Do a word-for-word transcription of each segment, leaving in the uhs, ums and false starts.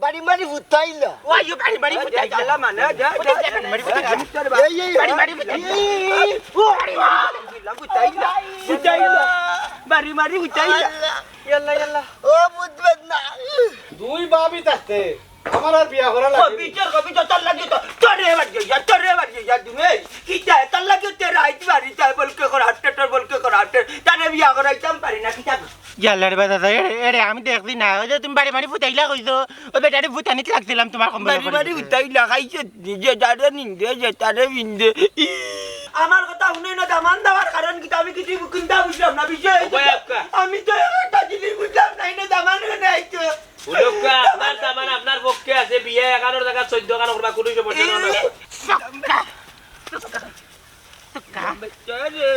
বাড়ি মারি ফুতাইলা। ওই, ও বাড়ি মারি ফুতাইলা। জ্বালা মানে, যা, যা। বাড়ি মারি ফুতাইলা। এই, এই, বাড়ি মারি ফুতাইলা। এই, এই, এই। ও বাড়ি মারি ফুতাইলা। ফুতাইলা। বাড়ি মারি ফুতাইলা। আল্লাহ। ইয়াল্লা, ইয়াল্লা। ও বুঝবেন না। দুই বাপই থাকতে আমার আর বিয়া করা লাগে। কবি তোর, কবি তোর, তোর লাগি তো, তোরে বাড়ি যা, তোরে বাড়ি যা, তুমি। কিতা, তোর লাগি তো রাইত বাড়ি যায়, বলকে কর হাটে, তোর বলকে কর হাটে। তারে বিয়া করাইতাম পারি না, কিতা? ইয়াল্লা রে বা দাদা, এরে, এরে, আমি দেখছি না, ওই যে তুমি বাড়ি মারি ফুতাইলা কইছো, ওই বেটারে ফুতানিত লাগছিলাম তোমার কম্বল বাড়ি বাড়ি ফুতাইলা, খাইছে নিজে, যারে নিন্দে, যে তারে বিন্দে। ই, আমার কথা হুনে না, দামান দেওয়ার কারণ কিতা? আমি কিছু চিন্তা বুঝলাম না, বিষয় ওই একটা। আমি তো একটা জিনিস বুঝলাম না, এনে দামান কেনে আইতো। হুনউক্কা, আপনার দামান আপনার পক্ষে আছে, বিয়া এগারোর জাগাত চৌদ্দ খান করবা, কুনু সমস্যা নাই। তুক্কা।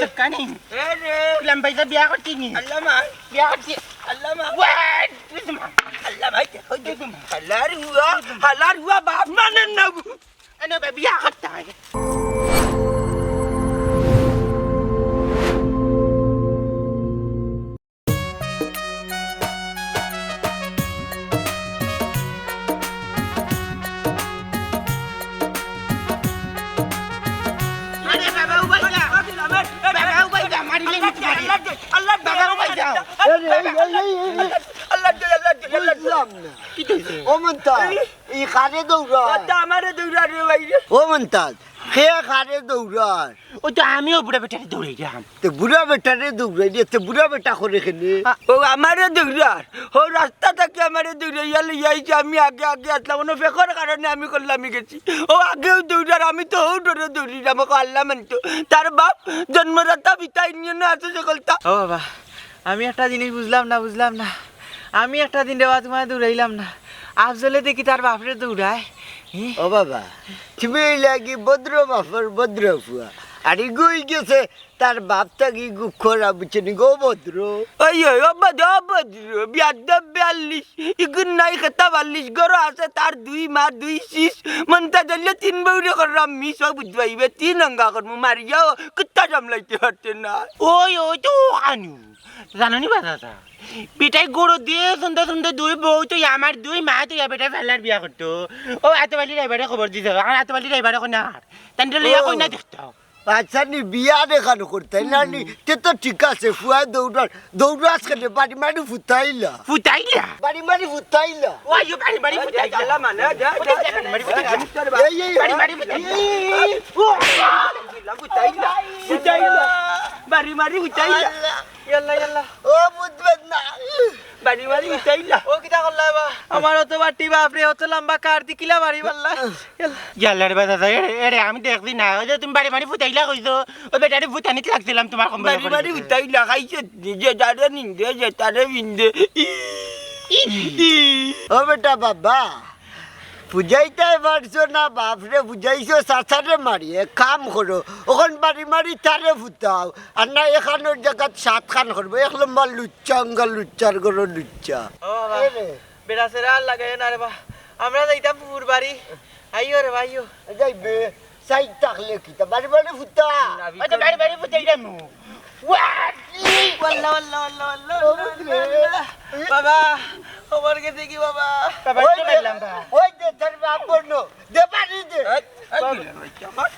তুক্কা নি? এ রে। লম্বাই যা বিয়া করছি নি? আল্লাহ মা। বিয়া করছি। আল্লাহ মা। ওয়াই, তুই তো মা। আল্লাহ ভাই, দেখো, দেখো। হালার হুয়া, হালার হুয়া বাপ মানে না। এনে বে বিয়া করতে হয়। আরে বাবা, উবাই যা। বাবা, উবাই যা, মারিলে নিতে পারি। বাবা, উবাই যাও। এই, এই, এই, এই, এই। আল্লাহ দে, আল্লাহ দে, আল্লাহ দে। বুঝলাম না। কি কইছে? ও মন্তাজ, ই কারে দৌড়ায়? ও তো আমারে দৌড়ায় রে ভাই রে। ও মন্তাজ, কে কারে দৌড়ায়? ও তো আমিও বুড়া বেটারে দৌড়াইলাম। তে বুড়া বেটারে দৌড়াইলে, তে বুড়া বেটা করে কেনে? ও আমারে দৌড়ার, ও রাস্তা থাকি আমারে দৌড়াইয়া লইয়া আইছে, আমি আগে আগে আসলাম, অনো ফেকর কারণে আমি করলাম গেছি। ও আগেউ দৌড়ার, আমি তো হউ ডরে দৌড়িলাম, ওকে আল্লাহ মানতো। তার বাপ জন্মদাতা পিতা ইউনিয়নে আছে সকলতা। ও বাবা, আমি একটা জিনিস বুঝলাম না, বুঝলাম না। আমি একটা দিন রেবা তোমায় দৌড়াইলাম না। আফজলে দেখি তার বাপরে দৌড়ায়। হি? ও বাবা, তুমি এই লাগি ভদ্র বাপর ভদ্র ফুয়া। আর ইগু অই গেছে তার বাপ থাকি ইগু খরা, বুঝছো নি গো ভদ্র। ওই, ওই, অভদ্র, অভদ্র, বিয়াদ্দব বিয়াল্লিশ। ইগুর নাই খেতা বাল্লিশ, ঘরো আছে তার দুই মা, দুই শিশ। মন্তাজ অইলে তিন বউরে কররাম মিস, ও বুঝবায় ইবে, তিন অঙ্গা করমু, মারিয়াও কুত্তা সামলাইতে পারতে না। ওই, ওই তো ওখানু। জানো নি বা দাদা? বেটায় ঘরো দিয়া সুন্দর সুন্দর দুই বউ তো আমার দুই মা তো ইয়া বেটায় ফালার বিয়া করতো। ও আতবালি ড্রাইভারে খবর দিছে, আর আতবালি ড্রাইভারে কইনা আর। তানরে লইয়া ও। কইনা দেখতো। আচ্ছা নি, বিয়া দেখানো করতে না নি? তে তো ঠিক আছে, ফুয়া দৌড়ার, দৌড়াস কেনে? বাড়ি মারি ফুতাইলা। ফুতাইলা? বাড়ি মারি ফুতাইলা। ওই, ও বাড়ি মারি ফুতাইলা। আল্লাহ মানে, যা, যা। বাড়ি মারি ফুতাইলা। এই, এই, বাড়ি মারি ফুতাইলা। এই, এই, এই। ও, ফুতাইলা। ফুতাইলা। বাড়ি মারি ফুতাইলা। আল্লাহ। ইয়াল্লা, ইয়াল্লা। ও বুঝবেন না। বাড়ি মারি ফুতাইলা। ও কিতা করলা বা? আমার অত বাটি বাপরে, অত লম্বা কার দি কিলা বাড়ি মারলা? ইয়াল্লা। ইয়াল্লা রে বা দাদা, এরে, এরে, আমি দেখছি না। ওই যে তুমি বাড়ি মারি ফুতাইলা কইছো, ওই বেটারে ফুতানিত লাগছিলাম তোমার কম্বল বাড়ি মারি ফুতাইলা, খাইছে নিজে, যারে নিন্দে, যে তারে বিন্দে। ই, ই। ও বেটা বাবা, বুঝাইতায় পারছো না বাপরে, বুঝাইছো চাচারে মারি। এক কাম করো, অখন বাড়ি মারি তারে ফুতাও, আর না এখানোর জাগাত সাত খান করবো। এক নম্বর লুচ্চা, অঙ্গা লুচ্চার ঘরো লুচ্চা। ও বাবা, এরে। বেড়া সেরা আর লাগাইও না রে বা, আমরা যাইতাম ফুফুর বাড়ি। আইও রে বা, আইও। যাইবে, সাইড থাকলে কিতা, বাড়ি বাড়ি ফুতা। ওই তো বাড়ি বাড়ি ফুতাই যাইমু। ওয়া! ওয়াল্লা, ওয়াল্লা, ওয়াল্লা, ওয়াল্লা, ও ওয়াল্লা, বুঝলে। ওয়াল্লা। বাবা, খবর গেছে কি বাবা? বাবা, ওই তো যে, পাইলাম বা। ওই যে তোর বাপ বললো, দে বাড়ি দে। এই, এই, বাবা। বিলের বাচ্চা, আমার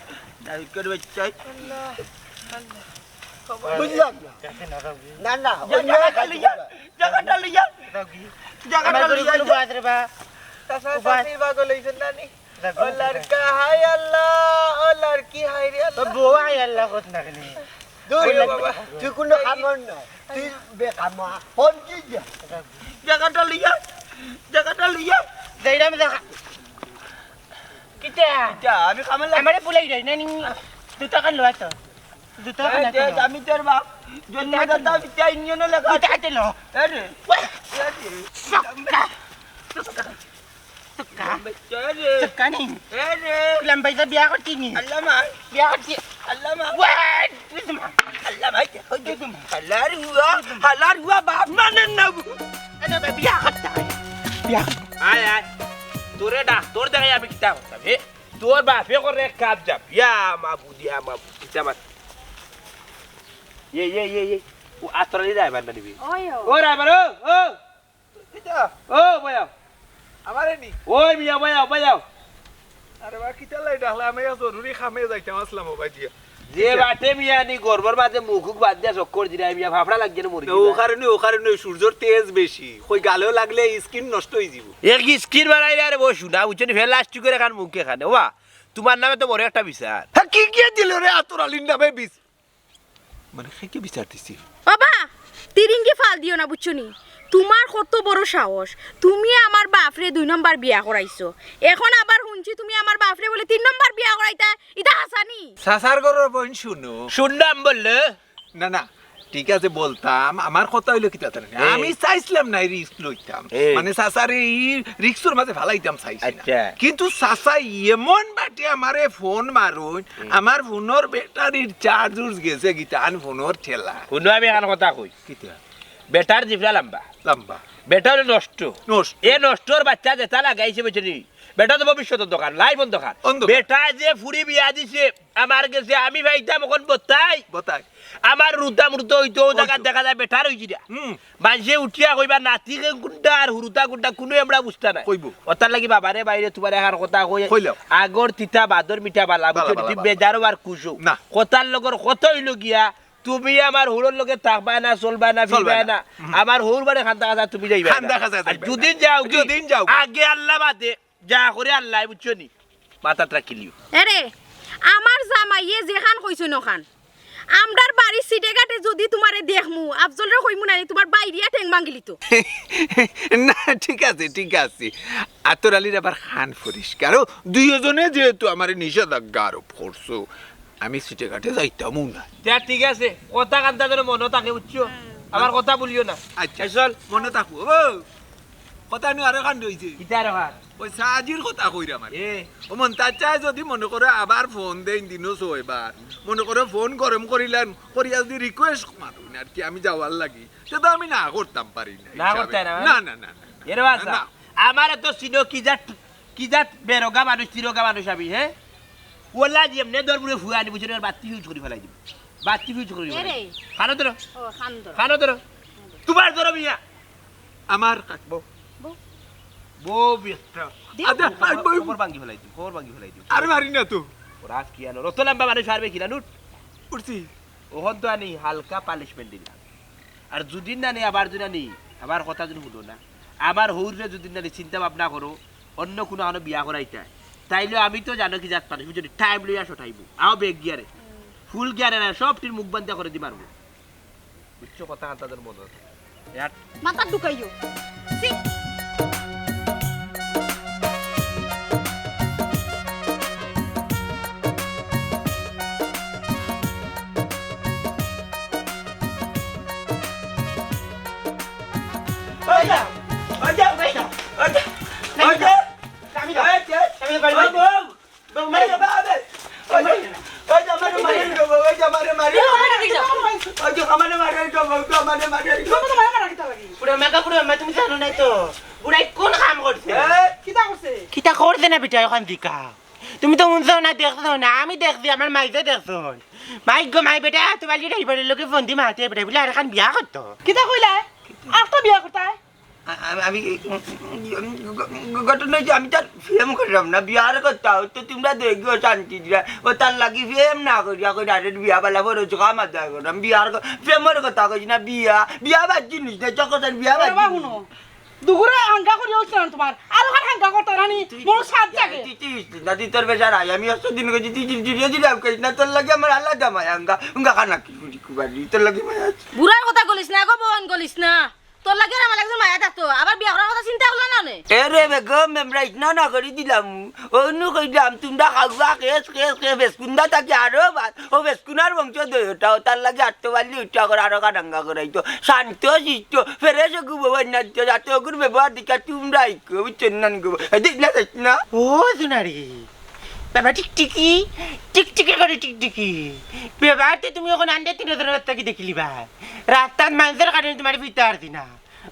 দাউদ করে বাচ্চা। আল্লাহ, আল্লাহ। খবর বুঝলাম না। না, না, যা, অন্য জায়গাটা কাজ লইয়া, করবা। জায়গাটা লইয়া। জায়গাটা আমার লইয়া, কোনো যা। বাদ রে বা। চাচা, উপায়। চাচির বাগল হইছেন না নি? ও লড়কা হায় আল্লাহ, ও লড়কি হায় রে আল্লাহ। তোর বউ হায় আল্লাহ কস না কেনে? দূর, ওই বাবা। তুই কোনো কামর না, তুই বেকামা। ফোন কি যা? জায়গাটা লইয়া, জায়গাটা লইয়া। যাইরাম দেখা। কিতা? কিতা? আমি কামে লাগ- আমারে বুলাই যাই না নি? দুটা কান লওয়া তো। দুটা এই কান যে তো। আমি তোর বাপ, জন্মদাতা পিতা ইউনিয়নে লেখা দুটা আছে। কান লো। আরে। ওয়া! আরে। সক্কা। সক্কা। বাচ্চা রে। সক্কা নি? এ রে। লম্বাই যা বিয়া করছি নি? আল্লাহ মা। বিয়া করছি। আল্লাহ মা। ওয়া! তুই তো মা। আল্লাহ ভাই, দেখো যে। তুই তো মা। হালার হুয়া, হালার হুয়া বাপ মানে না। এনে বে বিয়া করতে হয়। বিয়া করতে। আয়, আয়। তোরে ডাক্তর দেখাই আমি কিতা করতাম, হে? তোর বাপে করে কাজ যাব। ইয়া মাবুদ, ইয়া মাবুদ, কিতা মাত। ইয়ে, ইয়ে, ইয়ে, ইয়ে। ও আতরালি ড্রাইভার না নিবি? ওই ও। ও ড্রাইভার, ও, ও। কিতা? ও, বয়া। আমারে নি? ওই মিয়া, ভাই আও, ভাই আও। আরে বা, কিতার লাগি ডাকলা? আমি এক জরুরি কামে যাইতাম আছলাম ও ভাই দিয়া। যে বাটে মিয়া নি গর্বর মাঝে মুখ উখ বাদ দিয়া চক্কর দিরা, মিয়া ফাফড়া লাগছে না মুরগি। ও কারণে, ও কারণে সূর্যর তেজ বেশি। কই গালেও লাগলে skin নষ্ট অই যিবো। এক skin বানাইলে আরে বউ শুনা, বুঝছো নি? প্লাস্টিকর এখান মুখ এখানে। ওবা, তুমার নামে তো বড় একটা বিচার। হ্যাঁ, কি গিয়ে দিল রে আতর আলীর নামে বিষ? মানে, সে কি বিচার দিছি? বাবা, তিরিঙ্গি ফাল দিও না, বুঝছো নি? তুমার কত বড় সাহস, তুমি আমার বাফরে দুই নম্বর বিয়া করাইছো, এখন আবার হুনছি তুমি আমার বাফরে বুলে তিন নম্বর বিয়া করাইতা, ইতা হাছা নি? চাচার ঘরর বইন শুনো। শুনলাম বললে? না, না, ঠিক আছে বলতাম, আমার কথা অইলো কিতা জানো নি? এ। আমি চাইছলাম না এই risk লইতাম। এ। মানে চাচারে ই risk-র মাঝে ফালাইতাম চাইছি না। আচ্ছা। কিন্তু চাচায় এমন বাটে আমারে ফোন মারইন, হুম। আমার ফোনর ব্যাটারির charge উর্জ গেছে কিতা, আন ফোনর ঠেলা। হুনো আমি এখান কথা কই। কিতা? বেটার জিফরা লম্বা। লম্বা। বেটা অইলো নষ্ট। নষ্ট। এ নষ্টর বাচ্চা যেটা লাগাইছে বুঝছো নি? বেটা তো ভবিষ্যতর অন্ধকার, life অন্ধকার। অন্ধকার। বেটা যে ফুড়ি বিয়া দিছে, আমার গেছে আমি পাইতাম অখন বতাই। বতাই। আমার রুতা মুরতা অইতো, ও জাগাত অইতো। দেখা যায় বেটার অইছে না। হুম। মানষে উঠিয়া কইবা নাতি কুনটা আর হুরুতা কুনটা কুনু আমরা বুঝতা নায়। কইবো। অতার লাগি বাবারে বাইরে তুমারে এখান কথা কই। কইলাও। আগর তিতা বাদর মিঠা বালা, বালা, বুঝছো নি? বালা, তুমি বালা। বেজারও আর খুশও। না। কথার লগর কথা অইলো গিয়া, তুমি আমার হুরর লগে থাকবা না, চলবা না, চলবা ফিরবা না। না। হুম। আমার হুর বাড়ি খান্দা খাজা তুমি যাইবা না। খান্দা খাজা আর যাইবা না। যুদিন যাও কি, যুদিন যাও। আগে আল্লাহ বাদে, যা করে আল্লায়, বুঝছো নি? মাথাত রাখিলিও। এরে, আমার জামাইয়ে যেখান কইছইন অখান। আমরার বাড়ির সিটে ঘাটে যুদি তুমারে দেখমু, আফজলরে কইমু না নি, তুমার বাইরিয়া ঠেং ভাঙ্গিলিতো। না, ঠিক আছে, ঠিক আছে। আতর আলীর আবার কান পরিষ্কার। ও, দুইওজনে যেহেতু আমারে নিষেধাজ্ঞা আরোপ করছো, আমি সিটে ঘাটে যাইতামও না। যা, ঠিক আছে, কথা কান্তা যেন মনো থাকে, বুঝছো? আমার কথা ভুলিও না। আচ্ছা, এই চল। মনো থাকবো। ও, কথা নু আরো কাণ্ড অইছে। কিতা আরো কাণ্ড? ওই সাজির কথা কইরাম আর কি। এ। ও মন্তাজ চায় যুদি মনো করো আবার ফোন দেইন দিনো ছয়বার, মনো করো ফোন গরম করিলাম, করিয়া যুদি request মারইন আর কি, আমি যাওয়ার লাগি, তে তো আমি না করতাম পারি না, না হিসাবে। করতে না, না, মানে? না, না, না, না। এরে বাসা, না। আমারে তো চিনো কি জাত কি জাত বেরোগা মানুষ, তিরোগা মানুষ আমি, হ্যাঁ? ওলা যেমনে দর বুড়ে ফুয়া আনি বুঝে, বাতি fuse করি ফালাই দিবো। বাতি fuse করি ফালাই দিবো। কানো ধরো। ও, কান ধরো। কানো ধরো। তুমার ধরো মিয়া। আমার কাটবো। বউ। বউ বিয়া। আদা, আর বউ। খবর ভাঙ্গি ফালাই দিবো, খবর ভাঙ্গি ফালাই দিবো। আরে মারি না তো। ওরা আজ কি আনো? রত লম্বা মানুষ পারবে কি না, নুট? উঠছি। ওখান তো আনি হালকা punishment দিলাম। আর যুদি না নি, আবার যুদি না নি, আমার কথা যুদি হুনো না, আমার হউররে যুদি না নি চিন্তা ভাবনা করো, অন্য কুনু আনো বিয়া করাইতা, তাইলে আমি তো জানো কি জাত মানুষ, বুঝছো নি? Time লইয়া সটাইবো। আও ব্রেক গিয়ারে। ফুল গিয়ারে না, সব টির মুখ বান্ধা করি দিবার। বুঝছো কথা, আন্তা তোর মনে হয়। মাথা ঢুকাইও। ছি। ওই যা, ওই যা, ওই যা, ওই যা, ওই যা। ওই যা। ওই যা। ওই যা। ওই যা, মারে, মারে, ওই যা, মারে, মারে। ওই যা, মারে, মারে, ওই যা, মারে, মারে। বুড়া মেকা, বুড়া মে, তুমি জানো না তো? বুড়ায় কোন কাম করছে? এ, কিতা করছে? কিতা করছে না বেটা, অখান দিকা। তুমি তো হুনছো না, দেখছো না, আমি দেখছি, আমার মাইজে দেখছো। মাই গো মাই, বেটা, তো বালি ড্রাইভারের লগে ফোন দি মাতে, বেটা, বুলে আরেকখান বিয়া করতো। কিতা কইলা? আরেকটা বিয়া করতায়? আ-, আমি, আমি, ঘ-, ঘ-, ঘটনা অইছে, আমি তার প্রেম করলাম না, বিয়ার কথা, তো তুমরা দেখো শান্তি দিয়া, ও তার লাগি প্রেম না করিয়া কই direct বিয়া বালা বড় জোকা মাথা করলাম, বিয়ার ক-, প্রেমর কথা কইছি না, বিয়া, বিয়া বাদ জিনিস না, চকর বিয়া বাদ ওরে বা জিনিস। হুনো, দুগুরে হাঙ্গা করিয়া অইছে না তুমার, আরো কার হাঙ্গা করতা রানি, তুই, মোর সাত জাগে। তুই, তুই, তুই, না, তুই তোর বেজার আয়, আমি একশো দিন কইছি, তুই, তুই, তুই, তুই, তুই, তুই, না, তোর লাগি আমার আলাদা মায়া, হাঙ্গা, হাঙ্গা খানা কি করি, কুবারি, তোর লাগি মায়া আছে। বুড়ার কথা গলিস না গো, বন গলিস না। তোর লাগি আর আমার লাগি মায়া থাকতো, আবার বিয়া করার কথা চিন্তা করলা না নে? এ রে বেগম, মেমরা ইতনা না করি দিলাম, অনু কইলাম, তুমরা খাওয়া, খেস, খেস, খেস, বেসকুন্দা থাকি আরো বাদ, ও বেসকুনার বংশ দই ওটা, ও তার লাগি আট্টো বাল্লি উঠা করে আরো কাটাঙ্গা করাইতো, শান্ত, শিষ্ট, ফেরেশ ঘুমো বান্না দিত, যাতে ওগুর ব্যবহার দিকা তুমরা ইকো, বুঝছো না গো? এদিক না, দেখ না। ও সোনারি, বাবা টিকটিকি, টিকটিকি করে টিকটিকি। বাবা, তে তুমি অখন আন্ডে তিন হাজার রাস্তা কি দেখিলি বা? রাস্তাত মানুষের কারণে তোমার ভিতরে আর দিনা।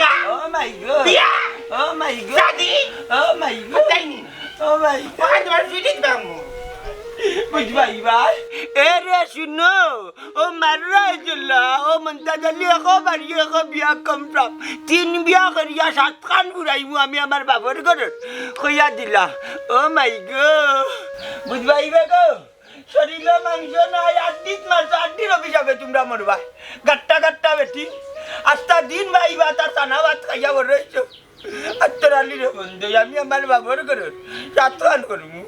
নিকা? Oh my God. বিয়া? Oh my God. শাদি? Oh my God. তাই নি? Oh my God. ওখানে তোমার ফিটিং বামু। বুঝবাই ভাই? এ রে শুনো, ও মাররা জুল্লা, ও মন্তাজ আলী, এখো বাড়ি, এখো বিয়া কম প্রাপ। তিন বিয়া করিয়া সাত খান ফুরাইমু আমি আমার বাবার ঘরর। কইয়া দিলা। Oh my God. বুঝবাই বা গো? শরীরো মাংস নাই, আড্ডিত মারছো, আড্ডির অভিশাপে তুমরা মরবা। গাট্টা গাট্টা বেটি, আস্তা দিন বাইবা তার চানা ভাত খাইয়া বড় অইছো। আত্তর আলী রে বন্ধু, আমি আমার বাবার ঘরর সাত খান করমু।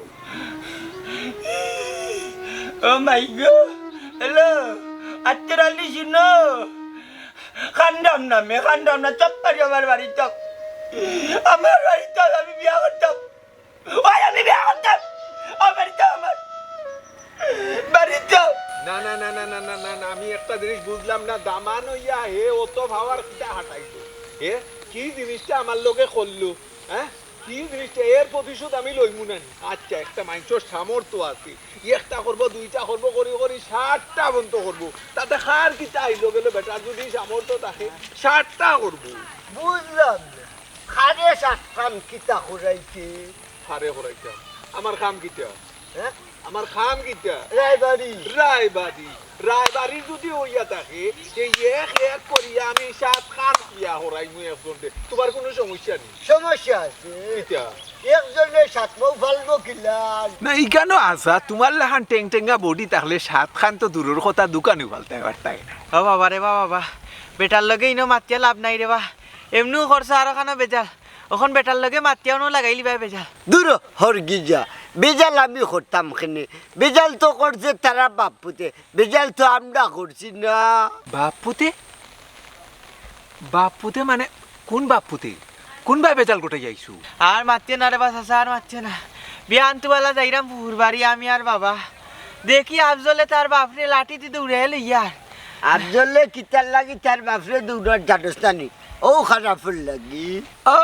Oh my God, hello, আত্তর আলী শুনো, কান্দাম না মে, কান্দাম না, চপ পারি আমার বাড়ি চপ, আমার বাড়ি চপ, আমি বিয়া করতাম। ওই আমি বিয়া করতাম। ও বাড়িত আমার। বাড়িত। না, না, না, না, না, না, না, না, আমি একটা জিনিস বুঝলাম না, দামান অইয়া হে অত পাওয়ার কিতা খাটাইলো? হে, কি জিনিসটা আমার লগে করলো? হ্যাঁ? কি জিনিসটা? এর প্রতিশোধ আমি লইমু না নি? আচ্ছা, একটা মাইনষর সামর্থ্য আছে, একটা করবো, দুইটা করবো, করি করি ষাটটা বন্ধ করবো। তাতে কার কিতা আইলো গেলো? বেটার যদি সামর্থ্য থাকে, ষাটটা করবো। বুঝলাম না। কারে সাত খান কিতা করাইতে? কারে করাইতাম? আমার কাম কিতা? হ্যাঁ? আমার কাম কিতা? রায়বাড়ি। রায়বাড়ি। রায়বাড়ি যদি অইয়া থাকে, তে এক এক করিয়া আমি সাত খান বিয়া করাইমু একজনরে। তোমার কোনো সমস্যা নেই। সমস্যা আছে। কিতা? একজনে সাত বউ ফালবো কিলা? না, ইখানো আছা, তোমার লাখান টেং টেঙ্গা বডি থাকলে সাত খান তো দূরর কথা, দুখানও ফালতায় পারতায় না। ও বাবা রে বাবা, বেটার লগে ইনো মাতিয়া লাভ নাই রে বা। এমনেউ খরচা আরো খানো বেজাল। অখন বেটার লগে মাতিয়াও নু লাগাইলিবায় বেজাল। দূর হরগিজা, বেজাল আমি করতাম কেনে? বেজাল তো করছে তারা বাপ পুতে, বেজাল তো আমরা করছি না। বাপ পুতে? বাপ পুতে মানে কোন বাপ পুতে? কোন বায় বেজাল গোটাই আইছো? আর মাতিও না রে বা চাচা, আর মাতিও না। বিয়ান তুবালা যাইরাম ফুফুর বাড়ি আমি আর বাবা। দেখি আফজলে তার বাপরে লাঠি দি দৌড়াইয়া লইয়ার। আফজলে কিতার লাগি তার বাপরে দৌড়ার জানোস না নি? ও খারাপর লাগি। ও,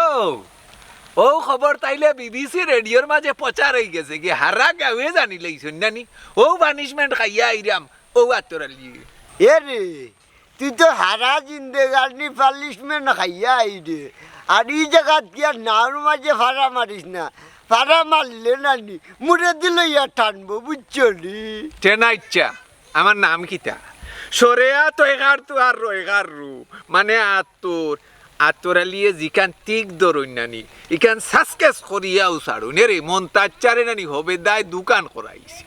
ও খবর তাইলে বিবিসি রেডিওর মাঝে প্রচার অইগেছে গি, হারা গাঁওয়ে জানিলাইছইন না নি? ও পানিশমেন্ট খাইয়া আইরাম, ও আতর আলী। এ রে, তুই তো হারা জিন্দেগানি পানিশমেন্ট খাইয়া আইরে। আর ই জাগাত গিয়া নাওর মাঝে ফাড়া মারিস না। ফাড়া মারলে না নি, মুড়ে দিল ইয়া টানবো, বুঝছো নি? টেনা ইচ্ছা। আমার নাম কিতা? সরেয়া তয়কার তু আর রয়কার রু, মানে আতর, আতর আলিয়ে যেখান তিক ধরইন না নি, ইখান সাসকেস করিয়াউ ছাড়ইন। এরে মন্তাজ চারে না নি হবেদায় দুখান করাইছি।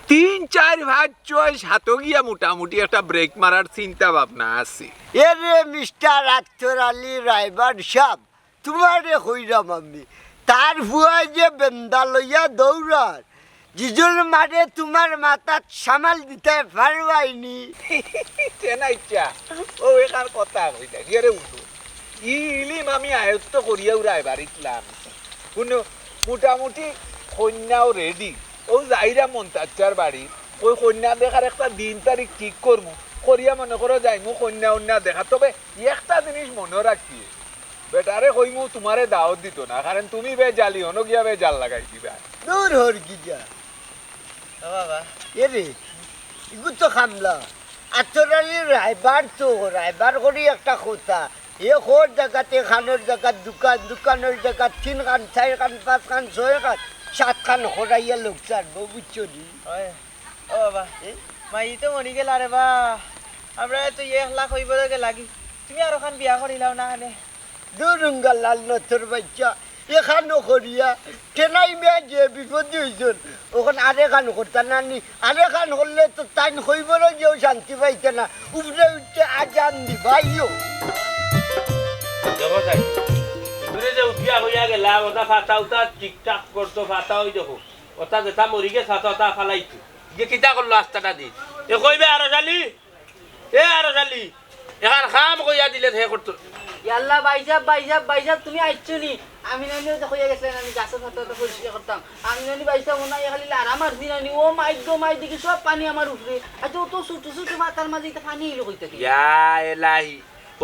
তিন, চাইর, পাঁচ, ছয়, সাতো গিয়া মোটামুটি একটা ব্রেক মারার চিন্তা ভাবনা আছে। এরে মিস্টার আতর আলী রায়বাড় সাব, তুমারে কইরাম আমি, তার ফুয়ায় যে বেন্দা লইয়া দৌড়ার, যিজন মারে তুমার মাথাত সামাল দিতায় পারবায় নি। টেনা ইচ্ছা, ও এখান কথা কইতা, এরে উঠো। ই ইলিম আমি আয়ত্ত করিয়াউ রায়বাড়িত লামছি। হুনো, মোটামুটি কইন্যাও রেডি। অউ যাইরাম মন্তাজ চার বাড়ি, অউ কইন্যা দেখার একটা দিন তারিখ ঠিক করমু, করিয়া মনে করো যাইমু কইন্যা-উইন্যা দেখা। তবে একটা জিনিস মনো রাখিও, বেটারে কইমু তুমারে দাওত দিতো না, কারণ তুমি বেজালি, অনো গিয়া বেজাল লাগাই দিবা। দূর হরগিজা। ও বাবা। এরে, ইগু তো কামলা। আতর আলী রায়বার তো, রায়বার করি একটা কথা। এ হর জাগাত, এখানর জাগাত দুখান, দুখানর জাগাত তিনখান, চাইরখান, পাঁচখান, ছয়খান, সাতখান করাইয়া লোক ছাড়বো, বুঝছো নি? অয়। ও বাবা, এ? মাই তো মরি গেলা রে বা। আমরা তো একলা কইবো লাগি। তুমি আরোখান বিয়া করিলাও না কেনে? দুরুঙ্গা লাল নথর বাইচ্চা, এখানো করিয়া, টেনাই মিয়া যে বিপদ অইছইন, অখন আরেকখান করতা না নি, আরেকখান করলে তো তাইন কইবো না যে ও শান্তি পাইতা না, উপরে উঠতে আজান দিবাইও। দেখো সাই, উপরে যে উঠিয়া কইয়া গেলা, ওটা ফাতা উতা ঠিকঠাক করতো, ফাতা ওই দেখো, ওটা যেটা মরি গেছে, ফাতা ওটা ফালাইতো। যে কিতা করলো আস্তাটা দি, এ কইবে আরো জালি? এ আরো জালি, এখান কাম কইয়া দিলে হে করতো। ইয়াল্লা, ভাইসাব, ভাইসাব, ভাইসাব, তুমি আইছো নি? আমি নানি ওই যে কইয়া গেছিলাম, আমি গাছের পাতা তো পরিষ্কার করতাম। আমি নানি ভাইসাব, মনে হয় খালি লারা মারছি নানি। ও মাই গো মাই, দেখি সব পানি আমার উপরে। আচ্ছা, ও তো ছোট ছোট পাতার মাঝে এটা পানি এলো কই থাকি? ইয়া এলাহি।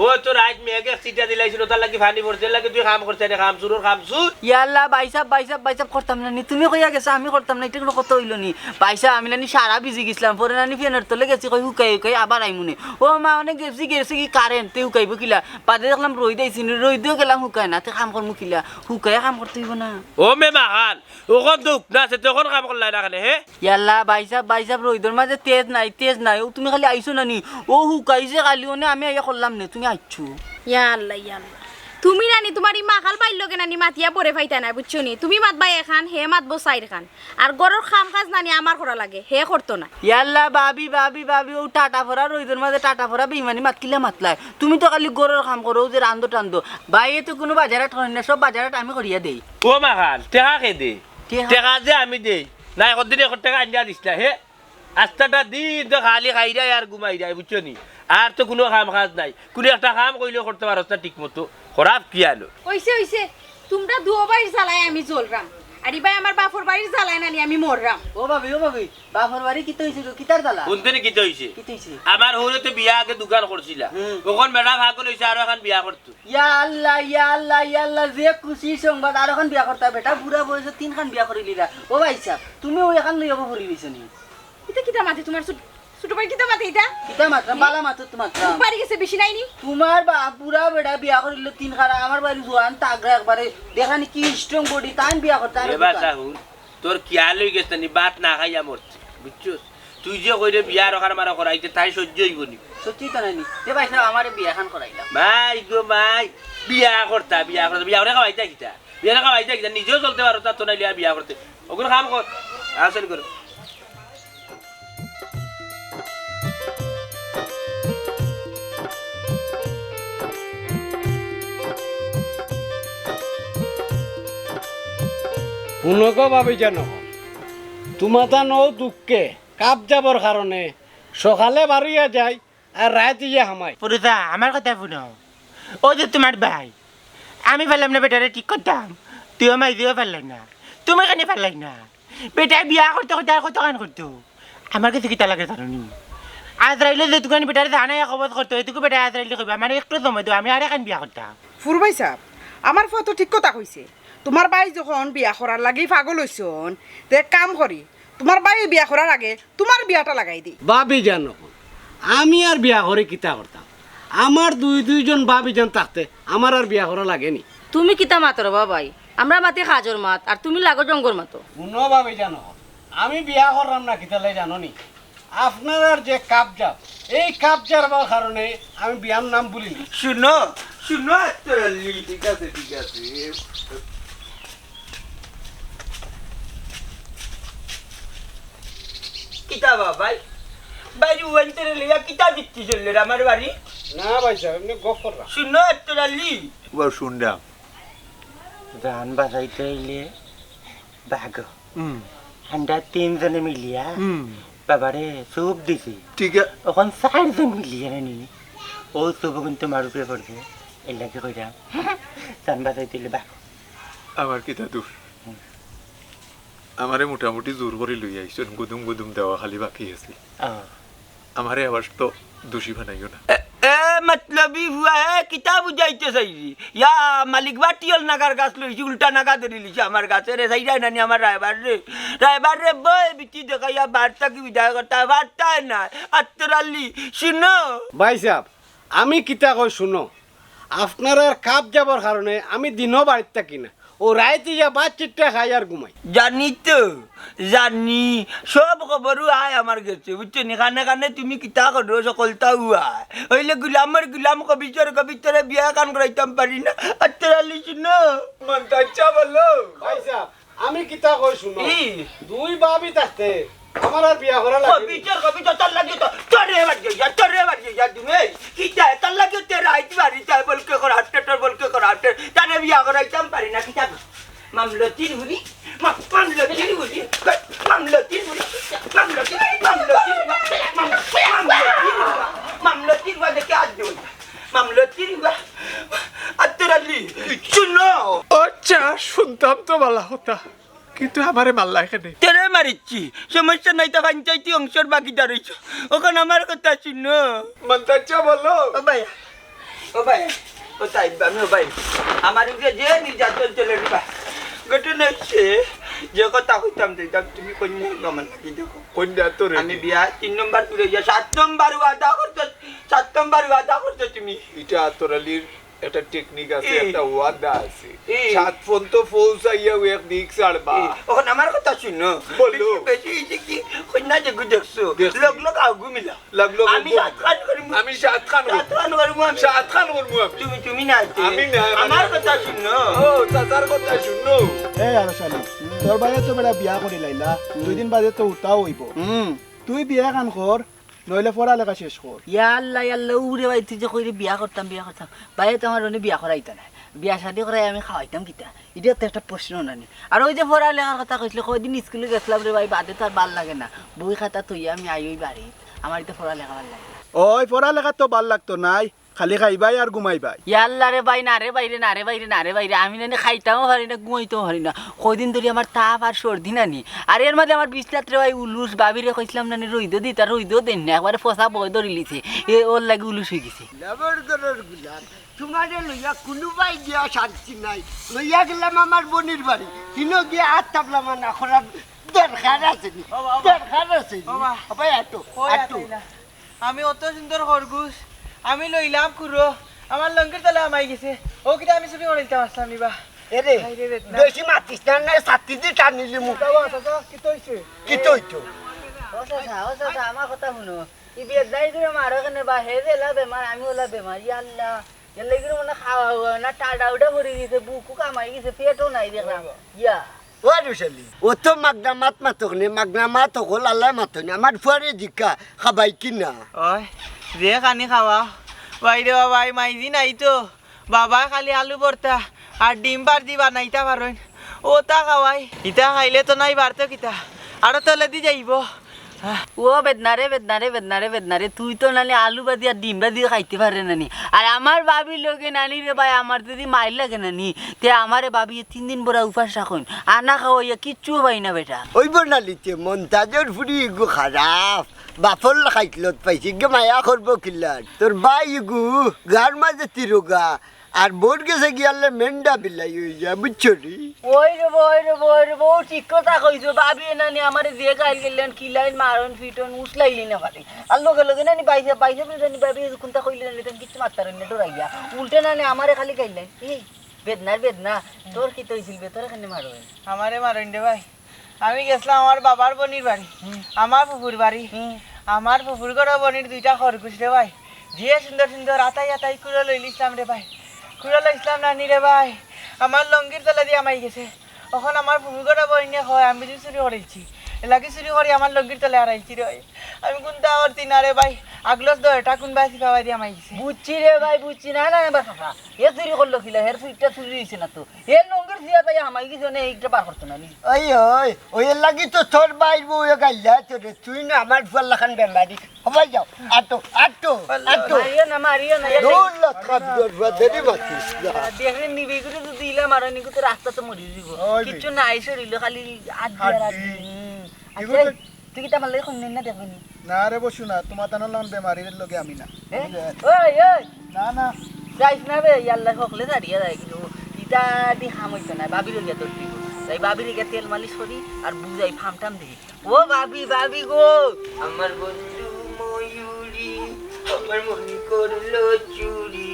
ও তো রাইত মেঘে এক চিটা দিলাইছিল, তার লাগি পানি পড়ছে, এর লাগি তুই কাম করছে না, কাম চুরর কাম চুর। ইয়াল্লা, ভাইসাব, ভাইসাব, ভাইসাব, করতাম নানি। তুমি কইয়া গেছো, আমি করতাম না, এটা কোনো কথা অইলো নি? ভাইসাব, আমি নানি সারা ভিজি গেছিলাম, পরে নানি ফ্যানের তলে গেছি, কই হুকাই হুকাই আবার আইমুনে। ও মা, অনেক গেছি, গেছি কি কারেন্ট, তে হুকাইবো কিলা? বাদে দেখলাম রইদ আইছি নি, রইদেও গেলাম হুকায় না, তে কাম করমু কিলা? হুকাইয়া কাম করতে অইবো না। ও মে মাহান, অখন তো উকনা আছে, তে অখন কাম করলাই না কেনে, হে? ইয়াল্লা, ভাইসাব, ভাইসাব, রইদর মাঝে তেজ নাই, তেজ নাই। ও তুমি খালি আইছো নানি, ও হুকাইছে খালি, অনে আমি আইয়া করলাম নে, তুমি আইছো। ইয়াল্লা, ইয়াল্লা। তুমি নানি, তুমার ই মাখাল ভাইর লগে নানি মাতিয়া বরে পাইতা না, বুঝছো নি? তুমি মাতবায় এখান, হে মাতবো চাইর খান। আর ঘরর কাম কাজ নানি আমার করা লাগে, হে করতো না। ইয়াল্লা, ভাবি, ভাবি, ভাবি, ও টাটা ফরা রইদর মাঝে টাটা ফরা বেইমানি মাত কিলা মাতলায়। তুমি তো খালি ঘরর কাম করো, ও যে রান্ধো টান্ধো। ভাইয়ে তো কুনু বাজারহাট করইন না, সব বাজারহাট আমি করিয়া দেই। ও মাখাল, টেকা কে দে? টেকা? টেকা যে আমি দেই। না, একদিন এক টেকা আনিয়া দিস না, হে? আস্তাটা দিন তো খালি খাইরায় আর ঘুমাইরায়, বুঝছো নি? আর তো কুনু কাম কাজ নাই, কুনু একটা কাম কইলেও করতে পারস না ঠিক মতো, খারাপ কি আলো? অইছে, অইছে, তুমরা দুও ভাইর জ্বালায় আমি জ্বলরাম, আর ইবায় আমার বাফর বাড়ির জ্বালায় নানি আমি মররাম। ও ভাবি, ও ভাবি, বাফর বাড়ি কিতা অইছে গো? কিতার জ্বালা? হুনতে নি কিতা অইছে? কিতা অইছে? আমার হউরে তো বিয়া আগে দুখান করছিলা, হুম। অখন বেটা পাগল অইছে, আরো এখান বিয়া করতো। ইয়া আল্লাহ, ইয়া আল্লাহ, ইয়া আল্লাহ, যে খুশি সংবাদ, আরো এখান বিয়া করতা। বেটা বুড়া বয়সে তিনখান বিয়া করিলিরা। ও ভাইসাব, তুমি ওই এখান লইয়া পড়ি রইছো নি? ইতা কিতা মাতে তুমার ছোট, ছোট ভাই কিতা মাতে ইতা? কিতা মাতরাম, বালা মাতো তো মাতরাম। বাড়ি গেছে বেশি নাই নি? তুমার বাফ বুড়া বেটা বিয়া করিল তিন খারা, আমার বাড়ি জোয়ান তাগড়া একবারে, দেখা নি কি strong body, তাইন বিয়া করতা আর এ বাসা হুন, তোর খিয়াল অই গেছে নি, ভাত না খাইয়া মরছে, বুঝছস? তুই যে কইরে বিয়া রখার মারা করাইতে, তাই সহ্য অইবো নি? সত্যি তো নানি। এ ভাইসাব, আমারে বিয়া খান করাইলাম। মাই গো মাই, বিয়া করতা, বিয়া করতা, বিয়া করে খাওয়াইতা কিতা? বিয়া না খাওয়াইতা কিতা? নিজেও চলতে পারো, তার তো নাইলে আর বিয়া করতে। ওগুলো কাম কর, আসল করো। হুনো গো ভাবি জান, তুমাতান অউ দুঃখে কাপ যাবর কারণে সকালে বারইয়া যাই আর রাইত ইয়া হামাই। পুরুষা, আমার কথা হুনো। অউ যে তুমার ভাই, আমি পারলাম না বেটারে ঠিক করতাম, তুইও মাইজিও পারলাই না, তুমি কেনে পারলাই না? বেটায় বিয়া করতে করতে আর কতখান করতো? আমার গেছে কিতা লাগে জানো নি? আজরাইলে যেটুকুখানি বেটারে জানাইয়া কবজ করতো, এটুকু বেটায় আজরাইলে কইবা, "আমারে একটু সময় দেও, আমি আরেকখান বিয়া করতাম।" ফুরু ভাইসাব, আমার ফুয়া তো ঠিক কথা কইছে। তুমার ভাই যখন বিয়া করার লাগি পাগল অইছইন, তে এক কাম করি, তুমার ভাই বিয়া করার আগে তুমার বিয়াটা লাগাই দেই। ভাবি জান, আমি আর বিয়া করি কিতা করতাম? আমার দুই দুইজন ভাবি জান থাকতে আমার আর বিয়া করা লাগে নি? তুমি কিতা মাতো রে বা ভাই? আমরা মাতি কাজর মাত, আর তুমি লাগো জঙ্গর মাতো। হুনো ভাবি জান, আমি বিয়া কররাম না কিতার লাগি জানো নি? আপনারার যে কাবজাব, এই কাবজাবর কারণে আমি বিয়ার নাম ভুলি নি। হুনো, হুনো, আত্তর আলী। ঠিক আছে, ঠিক আছে। কিতা বা ভাই? বাইরে ওয়াইন তেরে লইয়া কিতা বিক্রি চললে রে আমার বাড়ি? না ভাইসাব, এমনে গফ কররাম। হুনো, আত্তর আলী। ও হুনরাম। জান বাঁচাইতে অইলে ভাগো। হুম। আমরা তিনজনে মিলিয়া হুম। বাবারে চুপ দিছি। ঠিক আছে। অখন চাইরজন মিলিয়া নি, অউ চুপ কিন্তু আমার উপরে পড়ছে। এর লাগি কইরাম, জান বাঁচাইতে অইলে ভাগো। আমার কিতা দুষ? হুম। আমারে মোটামুটি জোর করি লইয়া আইছইন, গুদুম গুদুম দেওয়া খালি বাকি আছিল। আহ। আমারে আবার তো দোষী বানাইও না। এ, এ, মতলবি ফুয়া, এ, কিতা বুঝাইতে চাইলি? ইয়া, মালিক বাটিয়ল নাগার গাছ লইছি, উল্টা নাগা ধরি লিছি আমার গাছে রে, চাইরায় নানি আমার রায়বার রে। রায়বার রে, বই বিটি দেখাইয়া বার্তা কি বিদায় করতা, বার্তায় না। আত্তর আলী, হুনো। ভাইসাব, আমি কিতা কই হুনো, আপনারার কাবজাবর কারণে আমি দিনও বাড়িত থাকি না। ও রাইত ইয়া ভাত চিট্টা খাই আর ঘুমাই। জানি তো, জানি, সব খবরও আয় আমার গেছে, বুঝছো নি? কানে কানে তুমি কিতা করো, সকলতা হুয়া। অইলে গুলামর গুলাম কবিতর কবিতরে বিয়া কান করাইতাম পারি না। আত্তর আলী শুনো। মন্তাজ সাব বলো। ভাই সাব, আমি কিতা কই শুনো। ই। দুই ভাবি থাকতে আমার আর বিয়া করা লাগে না। কবিতর কবিতর তোর লাগি তো, তোরে বাড়ি যা, তোরে বাড়ি যা তুমি। এই, কিতা, তোর লাগি তো রাইত বাড়ি যায়, বলকে কর হাটে, তোর বলকে কর হাটে। তারে বিয়া করাইতাম পারি না, কিতা? মামলতির হুরি, মা-, মামলতির হুরি, মামলতির হুরি, মামলতির, মামলতির, মাম-, মামলতির হুয়া, মামলতির হুয়া দেখে আর দেব না। মামলতির হুয়া, আত্তর আলী, শুনো। আচ্ছা, শুনতাম তো ভালা কথা, কিন্তু আমারে মারলা কেনে? তোরে মারিছি, সমস্যা নাই, তো পঞ্চায়েতি অংশর বাকি দাঁড়াইছো। অখন আমার কথা শুনো। মন্তাজ সাব বলো। ও ভাই, ও ভাই, ও সাব, আমি ও ভাই, আমার উপরে যে নির্যাতন চলে রে ভাই। ঘটনা হচ্ছে, যে কথা কইতাম চাইতাম, তুমি কইন্যা আমার লাগি দেখো। কইন্যা তো রে। আমি বিয়া তিন নম্বর পুরে গিয়া সাত নম্বর ওয়াদা করতে, সাত নম্বর ওয়াদা করতে তুমি। ইটা আত্তর আলীর একটা টেকনিক আছে, ই। একটা ওয়াদা আছে। ই। সাত ফোন তো পৌঁছাইয়া ও এক দিক ছাড়বা। ই। অখন আমার কথা শুনো। বলো। বেশি, বেশি হইছে কি, কইন্যা যেগু দেখছো, দেখছি। লগ লগ আউগু মিলা। লগ লগ আমি আউগু। সাত খান করিমু। আমি সাত খান সাত খান করিমু আমি। সাত খান করিমু আমি। তুমি, তুমি না আইতে। আমি না, আমি আমার না। কথা শুনো। ও, চাচার কথা শুনো। এ আরশ আলী, তোর ভাইয়ে তো বেটা বিয়া করি লাইলা, হুম। দুই দিন বাদে তো উতাও অইবো। হুম। তুই বিয়া খান কর, নইলে পড়ালেখা শেষ কর। ইয়া আল্লাহ, ইয়া আল্লাহ, উরে ভাই, তুই যে কইরে বিয়া করতাম, বিয়া করতাম। ভাইয়ে তো আমার অনে বিয়া করাইতা নায়। বিয়া শাদি করাই আমি খাওয়াইতাম কিতা? ইটা তো একটা প্রশ্ন নানি। আর ওই যে পড়ালেখার কথা কইছলে, কয়দিন স্কুলে গেছলাম রে ভাই, বাদে তো আর ভালা লাগে না। বই খাতা থইয়া আমি আই ওই বাড়িত। আমার ইতা পড়ালেখা ভালা লাগে না। ওই পড়ালেখা তো ভালা লাগতো নায়, খালি খাইবায় আর ঘুমাইবায়। ইয়া আল্লাহ রে ভাই, না রে ভাই রে, না রে ভাই রে, না রে ভাই রে। আমি নানি খাইতামও পারি না, ঘুমাইতামও পারি না। কয়দিন ধরি আমার তাপ আর সর্দি নানি। আর এর মাঝে আমার বিছনাত রে ভাই উলুশ, ভাবিরে কইছলাম নানি রইদো দিতা, রইদো দেইন না, একবারে ফসা বয় ধরিলিছে। এ ওর লাগি উলুশ অইগেছে। লেবার ঘরর গুলাম, তুমারে লইয়া কুনুবায় গিয়া শান্তি নাই। লইয়া গেলাম আমার বইনর বাড়ি, হিনো গিয়া আর তাবলা মানা করার দরকার আছে নি? বাবা, বাবা। দরকার আছে নি? বাবা। বাবা, আটো, কই আটো। আটাইলা? আমি অত সুন্দর খরগোশ, আমি লইলাম কুরো, আমার লঙ্গির তলে হামাই গেছে। ও কিতা আমি চুরি করিলিতাম আছলাম নি বা? এরে, হায় রে বেদনা। বেশি মাতিস না, না ছাতি দি টানিলিমু। বাবা, চাচা, কিতা অইছে? কিতা অইতো? ও চাচা, ও চাচা, আমার কথা হুনো। ই বেদনাইগুরে মারো কেনে বা? হে যেলা বেমার, আমি ওলা বেমার। ইয়া আল্লাহ, এর লাগি মনে খাওয়া অয় না, টাডা উডা পড়ি গেছে, বুকও কামাই গেছে, পেটও নাই দেখলাম। ইয়া। ও রুশালি, অত মাগনা মাত মাতক নে, মাগনা মাত হকল আল্লায় মাতইন। আমার ফুয়ারে জিকা, খাবাই কি না? ওই, যে খানি খাওয়া, ভাই রে বাবা, এই মাইজি নাই তো। বাবা খালি আলু ভর্তা আর ডিম ভাজি বানাইতা পারইন। অতা খাওয়াই। ইতা খাইলে তো নাই বাড়তো কিতা। আরো তলেদি যাইবো। ও বেদনা রে, বেদনা রে, বেদনা রে, বেদনা রে। তুই তো নানি আলু ভাজি আর ডিম ভাজিও খাইতে পারে নানি। আর আমার ভাবির লগে নানি রে ভাই, আমার যদি মাইর লাগে নানি, তে আমারে ভাবিয়ে তিন দিন বড়া উপাস রাখইন। আনা খাওয়াইয়া কিচ্ছু পাই না বেটা। অইবো নালিতে মন্তাজর ফুরি ইগু খারাপ। বাপর লাখাইতলত পাইছে, ইগে মায়া করবো কিলার? তোর ভাই ইগু গার মাঝে তিরোগা, আর বউর গেছে গিয়ালে মেন্ডা বিলাই অইযা, বুঝছো নি? ওই রে বউ, ওই রে বউ, ওই রে বউ, ঠিক কথা কইছো। ভাবিয়ে নানি আমারে যে গাইল গেলেন, কিলাইন মারন, ফিটন, উসলাইলি না পারে। আর লগে লগে নানি বাইসে, বাইসে বুঝে নি, ভাবিয়ে কুনটা কইলে নানি, তেন কিচ্ছু মাততারইন না, ডরাইয়া। উল্টে নানি আমারে খালি গাইলেন। এই, বেদনার বেদনা, তোর কিতা অইছিল বে, তোরে কেনে মারইন? আমারে মারইন রে ভাই। আমি গেছলাম আমার বাবার বইনর বাড়ি, হুম। আমার ফুফুর বাড়ি। হুম। আমার ফুফুর ঘরো বইনর দুইটা খরগোশ রে ভাই, যে সুন্দর সুন্দর আতাই আতাই কুড়ো লইলিছলাম রে ভাই, কুড়ো লইছলাম নানি রে ভাই, আমার লঙ্গির তলেদি হামাই গেছে। অখন আমার ফুফুর ঘরো বইনে কয় আমি বুলে চুরি করিলিছি, এরলাগি চুরি করি আমার লঙ্গির তলে হারাইলিছি রে ভাই। আমি কুনতা করছি না রে ভাই, আগলস দরটা কুনবায় চিপাবায় দি হামাই গেছে। বুঝছি রে ভাই, বুঝছি। না, না, না, বাস, বাস। হে চুরি করলো কিলা? হের চুরিটা চুরি অইছে না তো। হে লঙ্গির চিপাবায় হামাই গেছে, অনে ইটা বার করতো না নি। ওই, ওই, ওই এরলাগি তো তোর ভাইর বউয়ে গাইল্লা তোরে। তুই না আমার ফুয়ার লাখান বেমারি। হবাই যাও, আটো, আটো, আটো। মারিও না, মারিও না। দূর লত খাপ দর ফুয়া, দেরি মাতিস না। দেখরে নিবি করে যদি ইলা মারো, নিকু তো রাস্তাত মরি যাইবো। ওই কিচ্ছু নাই শরীলো, খালি আত দিয়া রাখি। হাড্ডি। হুম। আচ্ছা, এগুলো তো তুই কিতা আমার লগে কইন না দেখবি নি? না রে বসু না, তুমার তানোর লাখান বেমারির লগে আমি না। এ? আমি যে ওই, ওই। না, না। যাইস না বে, ইয়াল্লা হকলে দাঁড়িয়ে যায় কিন্তু। ইতা দি কাম অইতো না, ভাবির লগে তোর দিব। তাই ভাবির লগে তেল মালিশ করি আর বুঝাই ফাম টাম দেখি। ও ভাবি, ভাবি গো। আমার বন্ধু ময়ূরী, আমার মন করলো চুরি,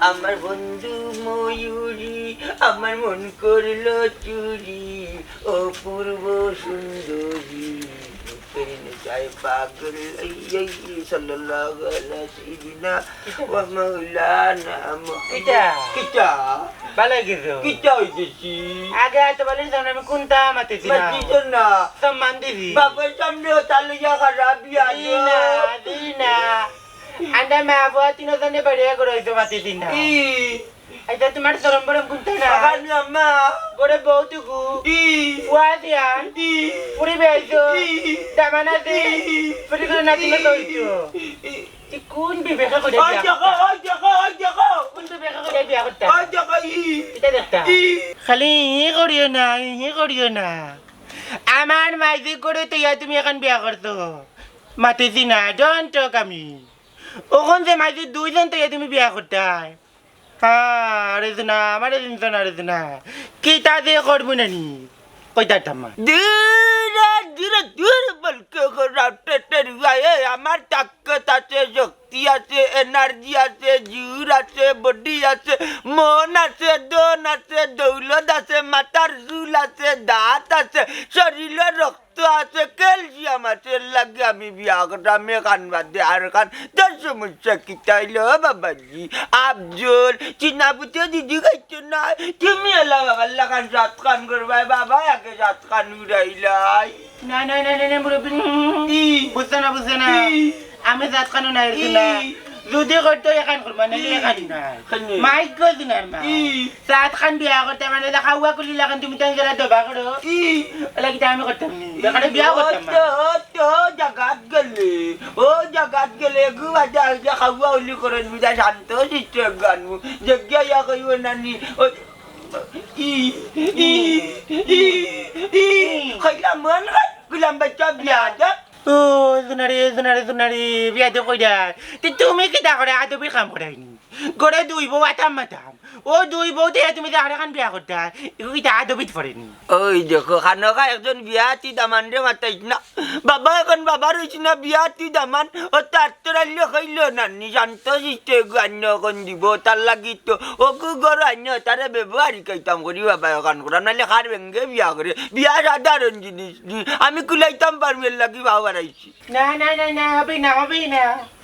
আমার বন্ধু ময়ূরী, আমার মন করলো চুরি, অপূর্ব সুন্দরী, রূপের নেশায় পাগল, এই, এই, এই, সাল্লাল্লাহু আলা সাইয়্যিদিনা ওয়া মাওলানা মুহাম্মদ। কিতা? কিতা? ভালা কিছু? কিতা অইছে? আগে আইতে বলিস না, আমি কুন্তা মাতিছি না। মাতিছ না। সম্মান দিবি। বাপর সামনে ওটা লইয়া খারাপ বিয়া দি না, দি না। আন্ডা মা বাবা তিনজনে বাড়িয়ে করে অইছে মাতিছি না। ই। আইতা তোমার শরম বরম কুন্তা না। বাগান আম্মা। বড় বউ টুকু। ই। ফুয়া দিয়া। ই। পুরি বেজো। ই। দামান আছে। ই। পুরি করে না তুমি কইছো। ই। তুই কোন বিবেকে করে ওই বিয়া দেখো, করতা? ওই দেখো, ওই দেখো। কোন বিবেকে করে বিয়া করতা? ওই দেখো, ই। এটা দেখতা? ই। খালি ই করিও না, ই করিও না। আমার মাইজি করে তো ইয়া তুমি এখন বিয়া করছো। মাতিছি না, don't talk আমি। ওখান যে মাইজি দুইজন তো ইয়া তুমি বিয়া করতায়। হ্যাঁ, আরে শোনা, আমারে চিনছো না, আরে শোনা। কিতা যে করবো নানি? কইতা থামা। ধীরে ধীরে ধীরে বলকে করা টেটের গায়ে আমার তাকত আছে, শক্তি আছে, এনার্জি আছে, জোর আছে, বডি আছে, মন আছে, ধন আছে, দৌলত আছে, মাথার চুল আছে, দাঁত আছে, শরীরে রক্ত আছে, ক্যালসিয়াম আছে, লাগে আমি বিয়া করতাম এখান বাদে আর খান। তোর সমস্যা কিতা অইলো বাবাজি? আফজল, চিনাপুতে দিদি খাইতো না। তুমি এলা বাবার লাখান সাত খান করবায়, বাবা আগে সাত খান উড়াইলাই। না, না, না, না, না, মুরব্বি, ই। বুঝছো না, বুঝছো না? ই। আমি সাত খানো নাই, ই। না। যদি করতো এখান করবা, নাইলে ই। এখান নাই। খান নাই। মাইক গো দিনার মা। ই। সাত খান বিয়া করতে মানে দে খাওয়া কুলি লাখান তুমি তাই গেলা দবা করো। ই। ওলা কিতা আমি করতাম নি? ই। বেকারে বিয়া ও করতাম না। তো, ও তো জাগাত গেলে, ও জাগাত গেলে, গু বাজা হইলে খাওয়া উলি করে নিবি, যা শান্ত শিষ্ট গানু। যে গিয়া ইয়া কইব নানি, ও, ই, ই, ই, ই, খাইলাম মন খাই, গুলাম বাচ্চা বিয়া দে। ও, জুনারি, জুনারি, জুনারি, বিয়া দে কইরা। তে তুমি কিতা করে আদবি কাম করাইনি? ঘরে দুই বউ আতাম মাতাম। ও দুই বউ দিয়া তুমি যে আরেকখান বিয়া করতা, এগু কিতা আদবিত পড়েনি? ওই দেখো, খানোকা একজন বিয়াতি দামানরে মাতাইছ না। বাবা এখন বাবা রইছ না, বিয়াতি দামান। ও তার তোর আইলে কইল না, নি শান্ত শিষ্ট এগু আন্য এখন দিব। তার লাগি তো ওগু ঘর আন্য, তারে ব্যবহারই কইতাম করি বাবা এখন করাম, নাইলে খার ভেঙ্গে বিয়া করে। বিয়া সাধারণ জিনিস নি, আমি কুলাইতাম পারমু, এর লাগি বাবা বাড়াইছি। না, না, না, না, হবে না, হবে না।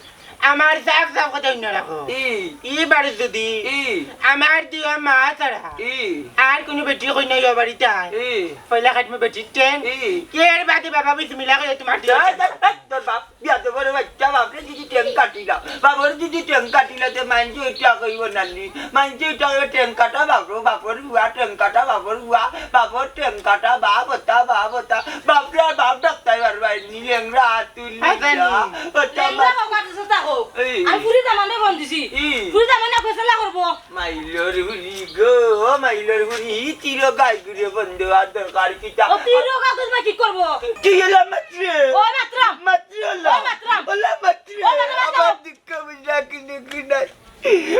আমার সাফ সাফ কথা অইন্য রাখো। ই। ই বাড়ি যদি ই। আমার দুইও মা ছাড়া ই। আর কোনো বেটি কই নাই ও বাড়িতে। ই। পয়লা কাটমু বেটির টেং। ই। এর বাদে বাবা বিসমিল্লাহ কইয়া তোমার দুইও যা, যা, যা, তোর বাপ, বিয়া তো বড় বাচ্চা, বাপরে যদি টেং কাটিলা, বাপরে যদি টেং কাটিলা, তে মানছি ওইটা কইব নানি। মানছি ওইটা কইব টেং কাটা বাপর, বাপর বুয়া টেং কাটা বাপর বুয়া, বাপর টেং কাটা বাপ হতা, বাপ হতা, বাপরে আর বাপ ডাকতাই পারবায় নি, লেংড়া হাত তুলি আচ্ছা যা, নি। হতা লেংড়া মা- হোক আর দুসরা হোক। এই। আমি ফুরি দামানে ফোন দিছি। ই। ফুরি দামানে ফেসলা করবো। মাইলর হুরি গো, মাইলর হুরি, তিরো গাই গুরে বন্ধ আর দরকার কিতা? ও তিরো গাই গুরে কি করবো? তুই এলা মাত্রে। ও মাত্রাম। মাত্রে ওলা। ও মাত্রাম। ওলা মাত্রে। ও মাত্রাম, মাত্রাম। আবার দুঃখ বুঝা কি দেখি নাই।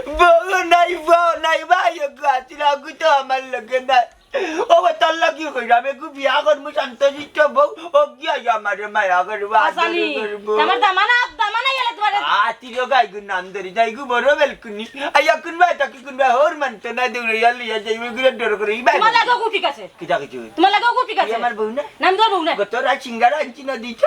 বউ নাই, বউ নাই, ভাই, ওগু আছিল, ওগু তো আমার লগে নাই। ও, তার লাগি কইরাম, এগু বিয়া করমু শান্ত শিষ্ট বউ, ও গিয়া আমারে মায়া করবো, আদর হাসানি, করবো। আমার দামানা, দামানা গেলে তোমার আ, তিরো গাই গুর নাম ধরি না, এগু বড় বেলকুনি। আইয়া কুনবা এটা কি কুনবা, হোর মানতো না, দৌড়াইয়া লইয়া যাইবো, এগুরে ডর করে, ই ভাই। তোমার লাগেও ঠিক আছে। কিতা কিছু? তোমার লাগেও ঠিক আছে। আমার বউ না? নাম তোর বউ না? গত রাত সিঙ্গারা আনছি না দিছ?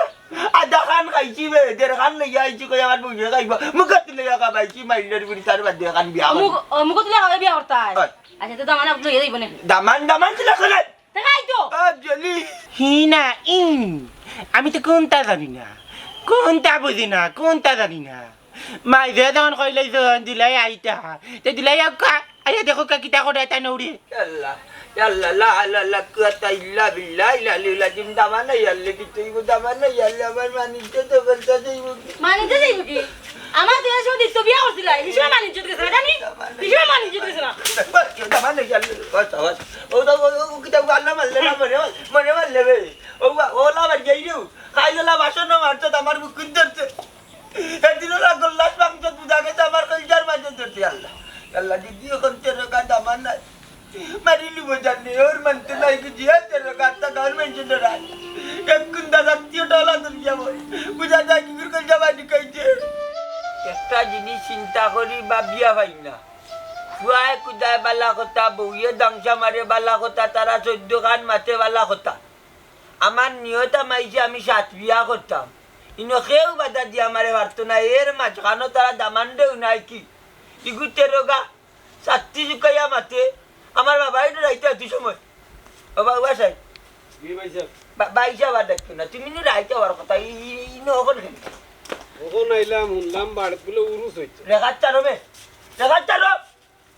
আধা খান খাইছি বে, দেড় খান লইয়া আইছি, কই আমার বউয়ে খাইবো। মুখত লইয়া খাবাইছি, মাইলর বুড়ি তার বাদে খান বিয়া করবো। মুখ-, ও, মুখত লইয়া খাবে বিয়া করতাই। ওই। আচ্ছা, তো দামান আপনি লইয়া যাইবো না। দামান, দামান তুলা করে। দেখাই তো। আ, জলি। হি না, ইন। আমি তো কুনতা জানি না। কুনতা বুঝি না, কুনতা জানি না। মাইজে যখন কইলাই যখন দিলাই আইতা। তে দিলাই আউক্কা। আইয়া দেখউক্কা কিতা করে এটা নৌরে। ইয়াল্লা, ইয়াল্লা, লা, লা, লা, কুয়াতা ইল্লা বিল্লাহ, ইলা, ইলা, ইলা, জিম দামানা, ইয়াল্লা, কি তুই গো দামানা, ইয়াল্লা, আমার মানিজ্য তো বলতে যাইব কি? মানিজ্য যাইব কি? আমার দিনের সময় দিত বিয়া করছিলা, এই সময় মানিজ্য গেছে না, জানি? এই সময় মানিজ্য গেছে না। দামানা, ইয়াল্লা, বাস, বাস। ও তো, ও, ও, কিতা গো আল্লাহ মারলে না, মনে মার-, মনে মারলে বে। ও বা-, ও লা মার গেই রে। খাইলে লা বাসন না মারতো, আমার বুকুত ধরছে। এদিনও না গোল্লাস মাংস বুঝা গেছে আমার কলিজার মাঝে ধরছে আল্লাহ। আল্লাহ যদি এখন তেরো গাছ আমার নাই, মারিলি বোঝার নেই, ওর মানতে নাই বুঝিয়া তেরো গাছ তা গাঁর মেনশন ধরায়। এক কুন্দা জাতীয় ডলা ধরিয়া বল। বুঝা যায় কি করে কলিজা মারি খাইছে। একটা জিনিস চিন্তা করি ভাবিয়া পাই না। পুয়ায় কুদায় বালা কথা, বউয়ে দাংশা মারে বালা কথা, তারা চৈদ্দ খান মাতে বালা কথা। আমার নিয়ত আমাইছে আমি সাত বিয়া করতাম। ইনো কেউ বাধা দিয়া আমারে পারতো না, এর মাঝখানো তারা দামান্দেও নাই কি? ইগু তেরোগা, ছাত্তি শুকাইয়া মাতে, আমার বাবাই ডরাইতে অত সময়। ও বাবা সাহেব। জি ভাই সাহেব। বা-, ভাই সাহেব আর ডাকতো না, তুমি নু রাইতে হওয়ার কথা, ই, ই, ই নু অখন কেন? অখন আইলাম, হুনলাম বাড়িত বুলে উরুস অইছে। রেখাত চারো বে, রেখাত চারো,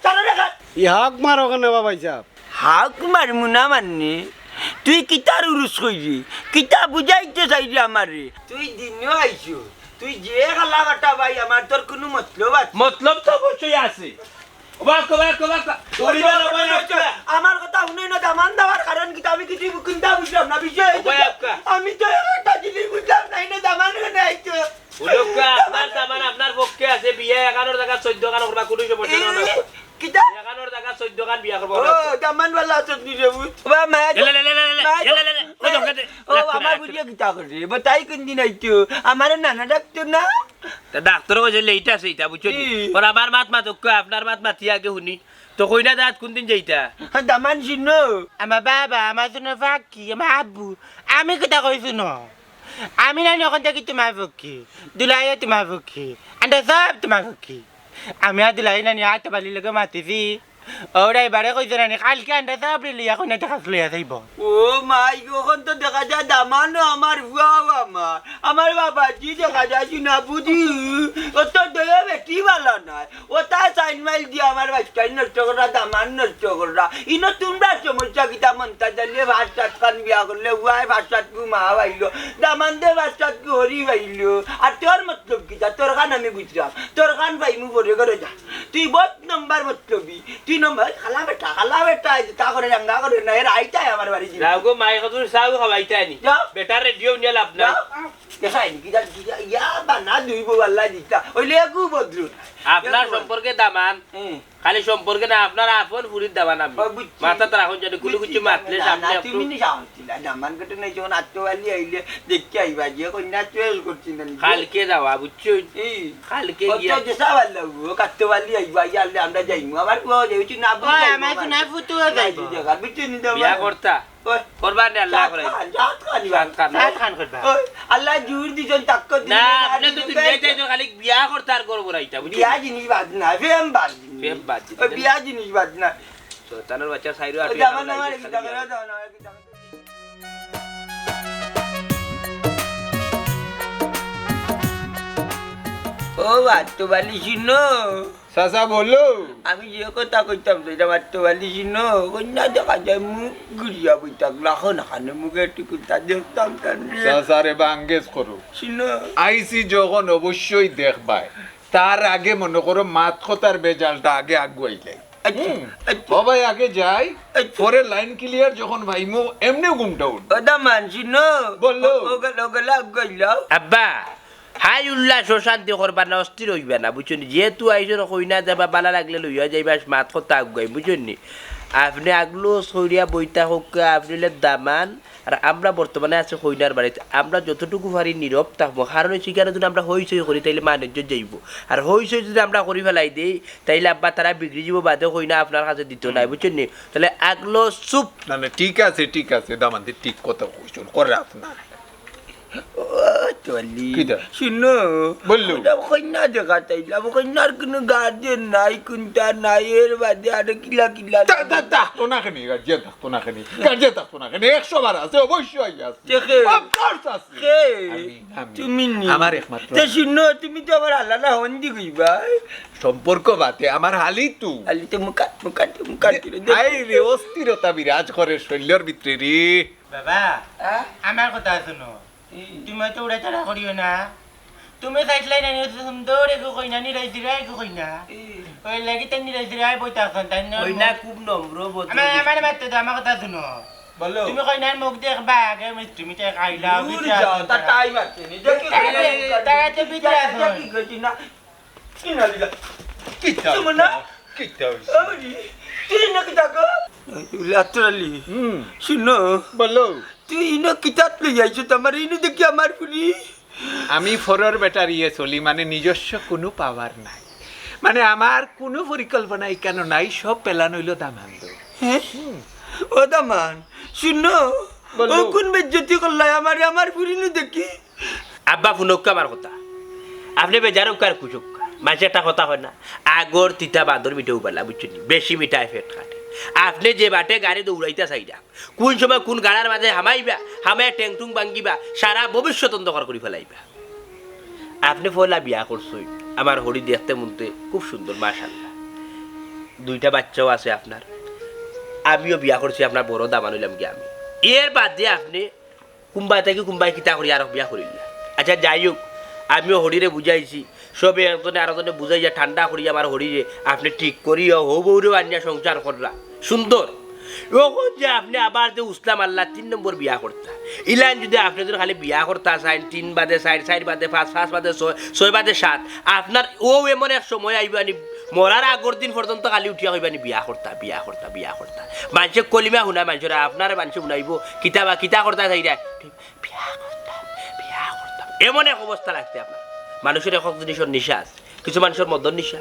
চারো রেখাত। ই হাক মারো কেনে বা ভাই সাহেব? হাক মারমু না মাননি, তুই কিতার উরুস কইলি? কিতা বুঝাইতে চাইলি আমারে? তুই দিনও আইছো, তুই যে খালা কাটা ভাই, আমার তোর কুনু মতলব আছে? মতলব তো অবশ্যই আছে। ওবা, ওবা, ওবা, ওবা। আমার কথা হুনইন না, দামান দেওয়ার কারণ কিতা? আমি কিছু কুন্তা বুঝলাম না বিষয়। ওবা, ওবা। আমি তো একটা জিনিস বুঝলাম না, ইনো দামান কেনে আইতো? হুনউক্কা, আপনার দামান আপনার পক্ষে আছে, বিয়া একানোর জাগাত চৈদ্দ খান করবা, কুনু সমস্যা নাই। এ, কিতা? একানোর জাগাত চৈদ্দ খান বিয়া করবা। ও, দামান বালা আছইন নি রে, বুঝ। ওবা, মায়া এলে, এলে, এলে, এলে, মায়া এলে, এলে, এলে। ও, এ, দরকার দে, ও, লাগতো না, আমার লাগতো না। বুঝিয়া কিতা করে? বেটায় কুনদিন আইতো? আমারে নানা ডাকতো না? তা ডাক্তরে কইছে late আছে ইটা, বুঝছো নি? কি? ওর আমার মাত মাতউক্কা, আপনার মাত মাতি আগে হুনি। তো কইনা জাগাত কুনদিন যাইতা? হ্যাঁ, দামান শুনো। আমার বাবা, আমার জন্য ফাঁকি, আমার আব্বু। আমি কিতা কইছি ন? আমি নানি অখন থাকি তুমার পক্ষে, দুলাইও তুমার পক্ষে, আমরা সব তুমার পক্ষে। আমি আর দুলাই নানি আত বালির লগে মাতিছি। ওরা এবারে কইছে নানি, কালকে আমরা সবরে লইয়া কইনা দেখা লইয়া যাইব। ও মাই, অখন তো দেখা যায় দামানও আমার, ফুয়াও আমার। আমার বাবাজি দেখা যায় শুনা বুঝি। ও তো দয়া বেটি বালা নায়। ও তা সাইন মাইল দিয়া আমার বাইচ্চাই নষ্ট করা, দামান নষ্ট করা। ইনো তুমরার সমস্যা কিতা মন্তাজ আলিয়ে পাঁচ সাত খান বিয়া করলে, উয়ায় পাঁচ সাত গু মা পাইলো, দামান্দে পাঁচ সাত গু হরি পাইলো। আর তোর মতলব কিতা? তোর খান আমি বুঝলাম, তোর খান পাইমু পরে ঘরে যা। তুই বদ নম্বর মতলবি, তুই নম্বর খালা বেটা, খালা বেটা, এই যে তা করে রাঙ্গা করে না, এর আইতায় আমার বাড়ি দিবি। যাও গো মাই, কত চাও খাওয়াইতায় নি। যাও। বেটার রেডিও নিয়া লাভ নাই। যাও। দেখাই নি, কিতা, কিতা, ইয়া বানা দুই বউ আল্লাহ দিতা। ওইলে একু বদলু নাই। আপনার একু বদলু। সম্পর্কে দামান। হুম। খালি সম্পর্কে না, আপনার আপন ফুরির দামান আমি। ও, বুঝছি। মাথাত রাখুন যেন কুলু বুঝছি, কিছু মাতলে না, সামনে না, একটু তুমি নি যাও, তিলা দামান কেটে নাই, যখন আত্মবালি আইলে দেখতে আইবা, যে কইনা চয়েস করছি না নিজে। কালকে যাওয়া, বুঝছো? এই, কালকে ও গিয়া। তো যে সাবাল লাগবো, কাত্তবালি আইবা, আইয়া আনলে আমরা যাইমু। আমার পুয়াও যাইবো, তুই না ওই, বুঝাইবো আমার আমার। সোনা ফুতুও যাইবো। দেখা, বুঝছো নি তো বিয়া আমার? করতা? ওই, করবা নে আল্লাহ জাত করে। খান, জাত খান ইবা। জাত খান। জাত খান করবা। ওই, আল্লাহ জোর দিছইন, তাক্কত দিছইন, না, আর আপনি তো দিছইন, দুনিয়াতে তো খালি বিয়া করতা আর গড় গড়াইতা, বুঝছো? বিয়া জিনিস বাদ না, প্রেম বাদ জিনিস। প্রেম বাদ জিনিস। ওই বিয়া জিনিস বাদ না। শয়তানের বাচ্চা সাইরো ওই আটি জামান আমার কি জামান। ও, আত্তবালি শুনো। চাচা, বলো। আমি যে কথা কইতাম, সেটা মাত্র বালি শুনো। কইনা দেখা যায় মুখ ঘুরিয়া বই থাকলো, এখন হানে মুখে একটু কথা দেখতাম তার নিয়ে। চাচা রে, বাঙ্গেজ করো। শুনো। আইছি যখন অবশ্যই দেখবায়। তার আগে মনে করো মাত কথার বেজালটা আগে আগুয়াইলাই। আচ্ছা, হুম। আচ্ছা। ও ভাই, আগে যাই, আচ্ছা। পরে লাইন ক্লিয়ার যখন ভাইমু, এমনিও ঘুমটা উঠবে। ওটা মানছি নো। বললো। ও-, ওগুলা, ওগুলা আগুয়াইলাও। আব্বা, হাই উল্লাস অশান্তি করবা না, অস্থির অইবা না, বুঝছো নি? যেহেতু আইছো না, কইনা যাবা, বালা লাগলে লইয়া যাইবা, মাত কথা আগুয়াই, বুঝছো নি? আপনে আগলো সরিয়া বইতা হোক, আপনে হইলে দামান, আর আমরা বর্তমানে আছি কইনার বাড়িত। আমরা যতটুকু পারি নীরব থাকবো, কারণ হইছে এখানে যদি আমরা হই চই করি, তাইলে মানুষজন যাইবো। আর হই চই যদি আমরা করি ফেলাই দেই, তাইলে আব্বা তারা বিগড়ি যাইবো, বাদে কইনা আপনার কাছে দিত নাই, বুঝছেন নি? তাহলে আগলো চুপ। না, না, ঠিক আছে, ঠিক আছে, দামান্দি ঠিক কথা কইছইন, করে আপনার। ও, চলি। কিতা? শুনো। বললু। ওটা কইনা দেখা তাইলাম, কইনার কোনো গার্জেন নাই, কোনটা নাই, এর বাদে আরো কিলা কিলা তা, তা, থাকতো না কেনে, গার্জিয়ান থাকতো না কেনে, গার্জিয়ান থাকতো না কেনে, একশো বার আছে, অবশ্যই আছে। কে, কে? Of course আছে। কে? আমি, আমি। তুমি নি? আমার একমাত্র। তে শুনো, তুমি তো আমার আল্লাহ না হন্দি কইবা। সম্পর্ক বাদে আমার হালি তো। হালি তো মুখাত, মুখাত, মুখাত দে-, তুলে দে। আই রে, অস্থিরতা বিরাজ করে শরীরের ভিতরে রে। বাবা, হ্যাঁ? আমার কথা শুনো। হুম। তুমি তো উড়াতাড়া করিও না। তুমি চাইছিলাই না, নি সুন্দর এগু কইনা, নিরাই দিরাই এগু কইনা। হুম। ওই লাগি তাই নিরাই দিরাই বইতা আছেন, তাই না? কইনা খুব নম্র, ভদ্র। আমার, আমার মাততে দাও, আমার কথা শুনো। বলো। তুমি কইনার মুখ দেখবা, আগে মিষ্টি মিঠাই খাইলাও, দূর পিঠা যাও, আছে তা না। টাইম আছে নি। দেখি তারা তো, তারা তো পিঠা আছে। দেখি গেছি না। ইন্নালিল্লাহ। কিতা সুমনা? কিতা হইছে? ওরে, তুই না কিতা গো? লাতুর আলী। হুম। শুনো। বলো। তুই ইনো কিতাত লই আইছো? আমার ইনো দেখি আমার ফুলি। আমি ফরর বেটার ইয়ে চলি, মানে নিজস্ব কোনো পাওয়ার নাই। মানে, আমার কুনু পরিকল্পনা ইখানো নাই, সব plan অইলো দামান্দর। হ্যাঁ? ও দামান, শুনো, বলো। ও কোন বেজ্জতি করলাই আমারে, আমার ফুরি নু দেখি। আব্বা, হুনউক্কা আমার কথা। আপনে বেজার অউক্কা আর খুশ অউক্কা। মানষে একটা কথা কয় না, "আগর তিতা বাদর মিঠা উবালা", বুঝছইন নি? বেশি মিঠায় পেট কাটে। আপনে যে বাটে গাড়ি দৌড়াইতা চাইরা, কুন সময় কুন গাড়ার মাঝে হামাইবা, হামাইয়া টেংটুং ভাঙ্গিবা, সারা ভবিষ্যৎ অন্ধকার করি ফালাইবা। আপনে পয়লা বিয়া করছইন, আমার হড়ি দেখতে মুনতে খুব সুন্দর, মাশাআল্লাহ। দুইটা বাচ্চাও আছে আপনার। আমিও বিয়া করছি, আপনার বড় দামান অইলাম গিয়া আমি। এর বাদে আপনে কুনবায় থাকি কুনবায় কিতা করি আরক বিয়া করিলা। আচ্ছা, যাই হউক, আমিও হড়িরে বুঝাইছি, সবে একজনে আরকজনে বুঝাইয়া ঠান্ডা করি আমার হড়িরে, আপনে ঠিক করিয়া হউ বউরেও আনিয়া সংসার কররা। সুন্দর। অখন যে আপনে আবার যে উসলা মারলা তিন নম্বর বিয়া করতা, ইলান যুদি আপনে যুদি খালি বিয়া করতা চাইন, তিন বাদে চাইর, চাইর বাদে পাঁচ, পাঁচ বাদে ছয়, ছয় বাদে সাত, আপনার অউ এমন এক সময় আইবো আনি, মরার আগর দিন পর্যন্ত খালি উঠিয়া কইবা নি, "বিয়া করতা, বিয়া করতা, বিয়া করতা।" মানষে কলিমা হুনায় মানষরে, আপনারে মানষে হুনাইবো, "কিতা বা, কিতা করতা চাইরা?" "বিয়া করতা, বিয়া করতা।" এমন এক অবস্থা লাগছে আপনার। মানষর একক জিনিসর নিশা আছে। কিছু মানষর মদর নিশা,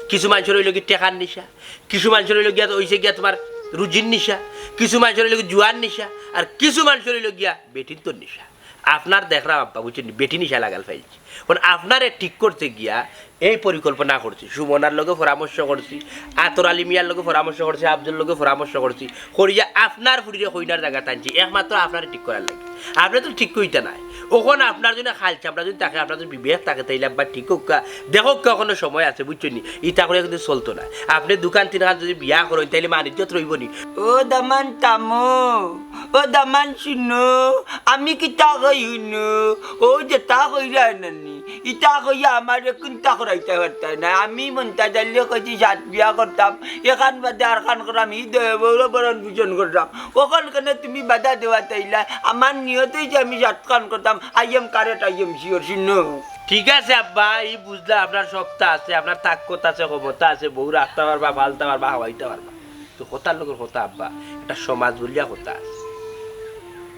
কিছু মানষর অইলো গি টেকার নিশা, কিছু মানষর অইলো গিয়া, অইছে গিয়া তুমার রুজির নিশা, কিছু মানষর অইলো গি জুয়ার নিশা, আর কিছু মানষর অইলো গিয়া বেটিন্তর নিশা। আপনার দেখরাম আব্বা, বুঝছইন নি, বেটি নিশা লাগাল পাইছে। অখন আপনারে ঠিক করতে গিয়া এই পরিকল্পনা করছি, সুমনার লগে পরামর্শ করছি, আতর আলী মিয়ার লগে পরামর্শ করছি, আব্দুর লগে পরামর্শ করছি, করিয়া আপনার ফুরিরে কইনার জাগাত আনছি, একমাত্র আপনারে ঠিক করার লাগি। আপনে তো ঠিক কইতা নায়। অখন আপনার জন্য খাল চামড়া যদি থাকে, আপনার যদি বিবেক থাকে, তাইলে আব্বা ঠিক অউক্কা, দেখউক্কা, অখনো সময় আছে, বুঝছইন নি? ইতা করিয়া কিন্তু চলতো নায়। আপনে দুখান তিনখান যদি বিয়া করইন, তাইলে মান ইজ্জত রইবো নি? ও দামান থামো, ও দামান শুনো, আমি কিতা কই হুনো, ও যেতা কইরা নানি, ইতা কইয়া আমারে কুন্তা করাইতা পারতায় না। আমি মন্তাজ আলীরে কইছি সাত বিয়া করতাম, এখান বাদে আরখান করতাম, ই দয়ে বউরও ভরণ পোষণ করতাম। অখন কেনে তুমি বাধা দেওয়াত আইলায়? আমার নিয়ত অইছে আমি সাতখান করতাম, I am correct, I am sure, শুনো। ঠিক আছে আব্বা, ই বুঝলাম আপনার সত্তা আছে, আপনার তাকত আছে, ক্ষমতা আছে, বউ রাখতা পারবা, পালতা পারবা, খাওয়াইতা পারবা। তো কথার লগর কথা আব্বা, একটা সমাজ বুলিয়া কথা আছে।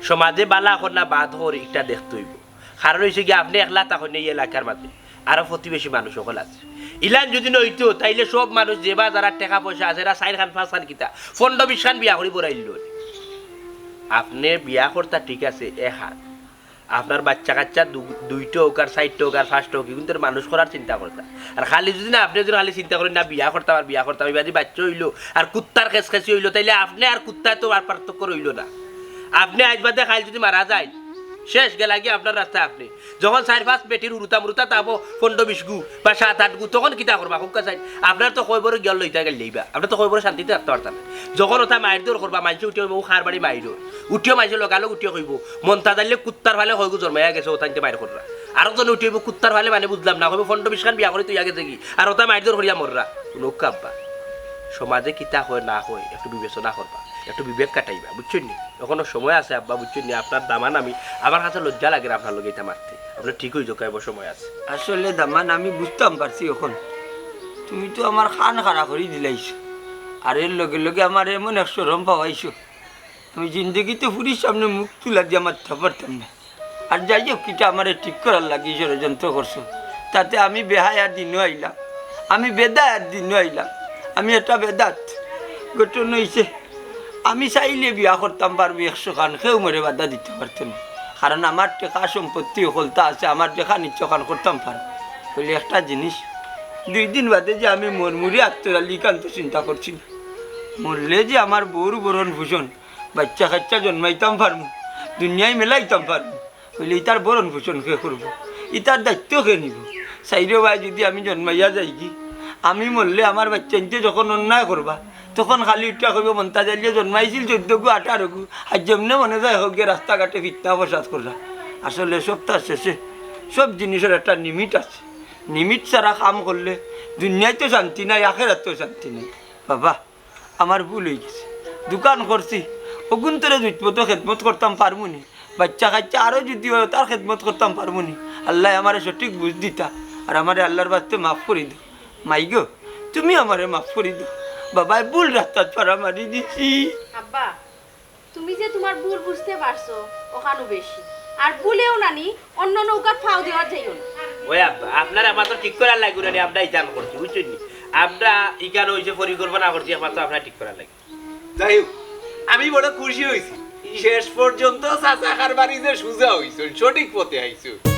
সমাজে বালা অকর না বাদ অকর, ইটা দেখতে অইবো। কারণ অইছে গি, আপনে একলা থাকইন না ই এলাকার মাঝে, আরো প্রতিবেশী মানুষ অকল আছে। ইলান যুদি না অইতো, তাইলে সব মানুষ যেবা যারার টেকা পয়সা আছে, এরা চাইরখান পাঁচখান কিতা, পনরো বিশখান বিয়া করি বড়াইলো। আপনে বিয়া করতা ঠিক আছে, এখান। আপনার বাইচ্চা কাইচ্চা দু-, দুইটা অউক আর চাইরটা অউক আর পাঁচটা অউক, ইগুইন্তরে মানুষ করার চিন্তা করতা। আর খালি যুদি না, আপনে যুদি খালি চিন্তা করইন না, বিয়া করতাম আর বিয়া করতাম, ইবাদি বাইচ্চা অইলো আর কুত্তার খেসখেসি অইলো, তাইলে আপনে আর কুত্তায় তো আর পার্থক্য রইলো না। আপনে আইজ বাদে কাইল যুদি মারা যাইন, শেষ, গেলা গিয়া আপনার রাস্তায় আপনে। যখন চাইর পাঁচ বেটির উরুতা মুরুতা থাকবো পনরো বিশ গু বা সাত আট গু, তখন কিতা করবা? কউক্কা চাইন। আপনার তো কয়বরও গিয়া লইতা গেল লইবা, আপনে তো কয়বরও শান্তিতে থাকতা পারতা না। যখন অতায় মাইর দর করবা, মানষে উঠিয়া কইবো, "ও কার বাড়ি মাইর।" উঠিয়া মানষে লগালগ উঠিয়া কইবো, "মন্তাজ আলীর কুত্তার ফালে কয়গু জন্মাইয়া গেছে, অতাইন্তে মাইর কররা।" আরক জনে উঠিয়া কইবো, "কুত্তার ফালে মানে বুঝলাম না।" কইবো, "পনরো বিশখান বিয়া করি থইয়া গেছে গি, আর অতায় মাইর দর করিয়া মররা।" হুনউক্কা আব্বা, সমাজে কিতা কয় না কয় একটু বিবেচনা করবা, একটু বিবেক খাটাইবা, বুঝছইন নি? অখনো সময় আছে আব্বা, বুঝছইন নি? আপনার দামান আমি, আমার কাছে লজ্জা লাগের আপনার লগে ইতা মাততে। আপনে ঠিক অইযাউক্কা, এবার সময় আছে। আসলে দামান আমি বুঝতাম পারছি অখন। তুমি তো আমার কান খাড়া করি দিলাইছো। আর এর লগে লগে আমার এমন এক শরম পাওয়াইছো। আমি জিন্দেগিতে ফুরির সামনে মুখ তুলা দিয়া মাততাম পারতাম না। আর যাই হউক, ইটা আমারে ঠিক করার লাগি ষড়যন্ত্র করছো। তাতে আমি বেহায়া দিনও আইলাম, আমি বেদায়াত দিনও আইলাম, আমি একটা বেদাত। ঘটনা অইছে, আমি চাইলে বিয়া করতাম পারমু একশো খান, কেউ মোরে বাধা দিতা পারতো না। কারণ আমার টেকা সম্পত্তি অকলতা আছে, আমার যেখান ইচ্ছা অখান করতাম পারমু। অইলে একটা জিনিস, দুই দিন বাদে যে আমি মরমুরে আত্মরালি কান্ত চিন্তা করছি না। মরলে যে আমার বউর ভরণ পোষণ, বাইচ্চা কাইচ্চা জন্মাইতাম পারমু, দুনিয়ায় মেলাইতাম পারমু, অইলে ইতার ভরণ পোষণ কে করবো? ইতার দায়িত্ব কে নিবো? চাইরো বায় যুদি আমি জন্মাইয়া যাইগি, আমি মরলে আমার বাইচ্চাইন্তে যখন অন্যায় করবা, তখন খালি উঠিয়া কইবো, "মন্তাজ আলীয়ে জন্মাইছিল চৌদ্দ গু, আঠারো গু, আর যেমনে মনে যায় হউক গিয়া রাস্তাঘাটে ফিতনা ফসাদ কররা।" আসলে সবতার শেষে সব জিনিসর একটা limit আছে। Limit ছাড়া কাম করলে দুনিয়াত তো শান্তি নাই, আখেরাত তো শান্তি নাই। বাবা, আমার ভুল অইগেছে, দোকান করছি, অগুইন্তরে জুতমতো খেদমত করতাম পারমু নি? বাইচ্চা কাইচ্চা আরো যুদি অয়, তার খেদমত করতাম পারমু নি? আল্লায় আমারে সঠিক বুঝ দিতা, আর আমারে আল্লার বাস্তে মাফ করি দেও। মাইগো, তুমি আমারে মাফ করি দেও, বাবায় ভুল রাস্তাত ফাড়া মারি দিছি। আব্বা, তুমি যে তুমার ভুল বুঝতে পারছো, অখানউ বেশি। আর ভুলেও নানি অন্য নৌকাত ফাও দেওয়াত যাইও না। ওই আব্বা, আপনার একমাত্র ঠিক করার লাগি উনানি আমরা ইখান করছি, বুঝছইন নি? আমরা ইখান অইছে পরিকল্পনা করছি একমাত্র আপনার ঠিক করার লাগি। যাই হোক, আমি বড় খুশি অইছি, শেষ পর্যন্ত চাচা কারবারি যে সুজা অইছইন, সঠিক পথে আইছইন।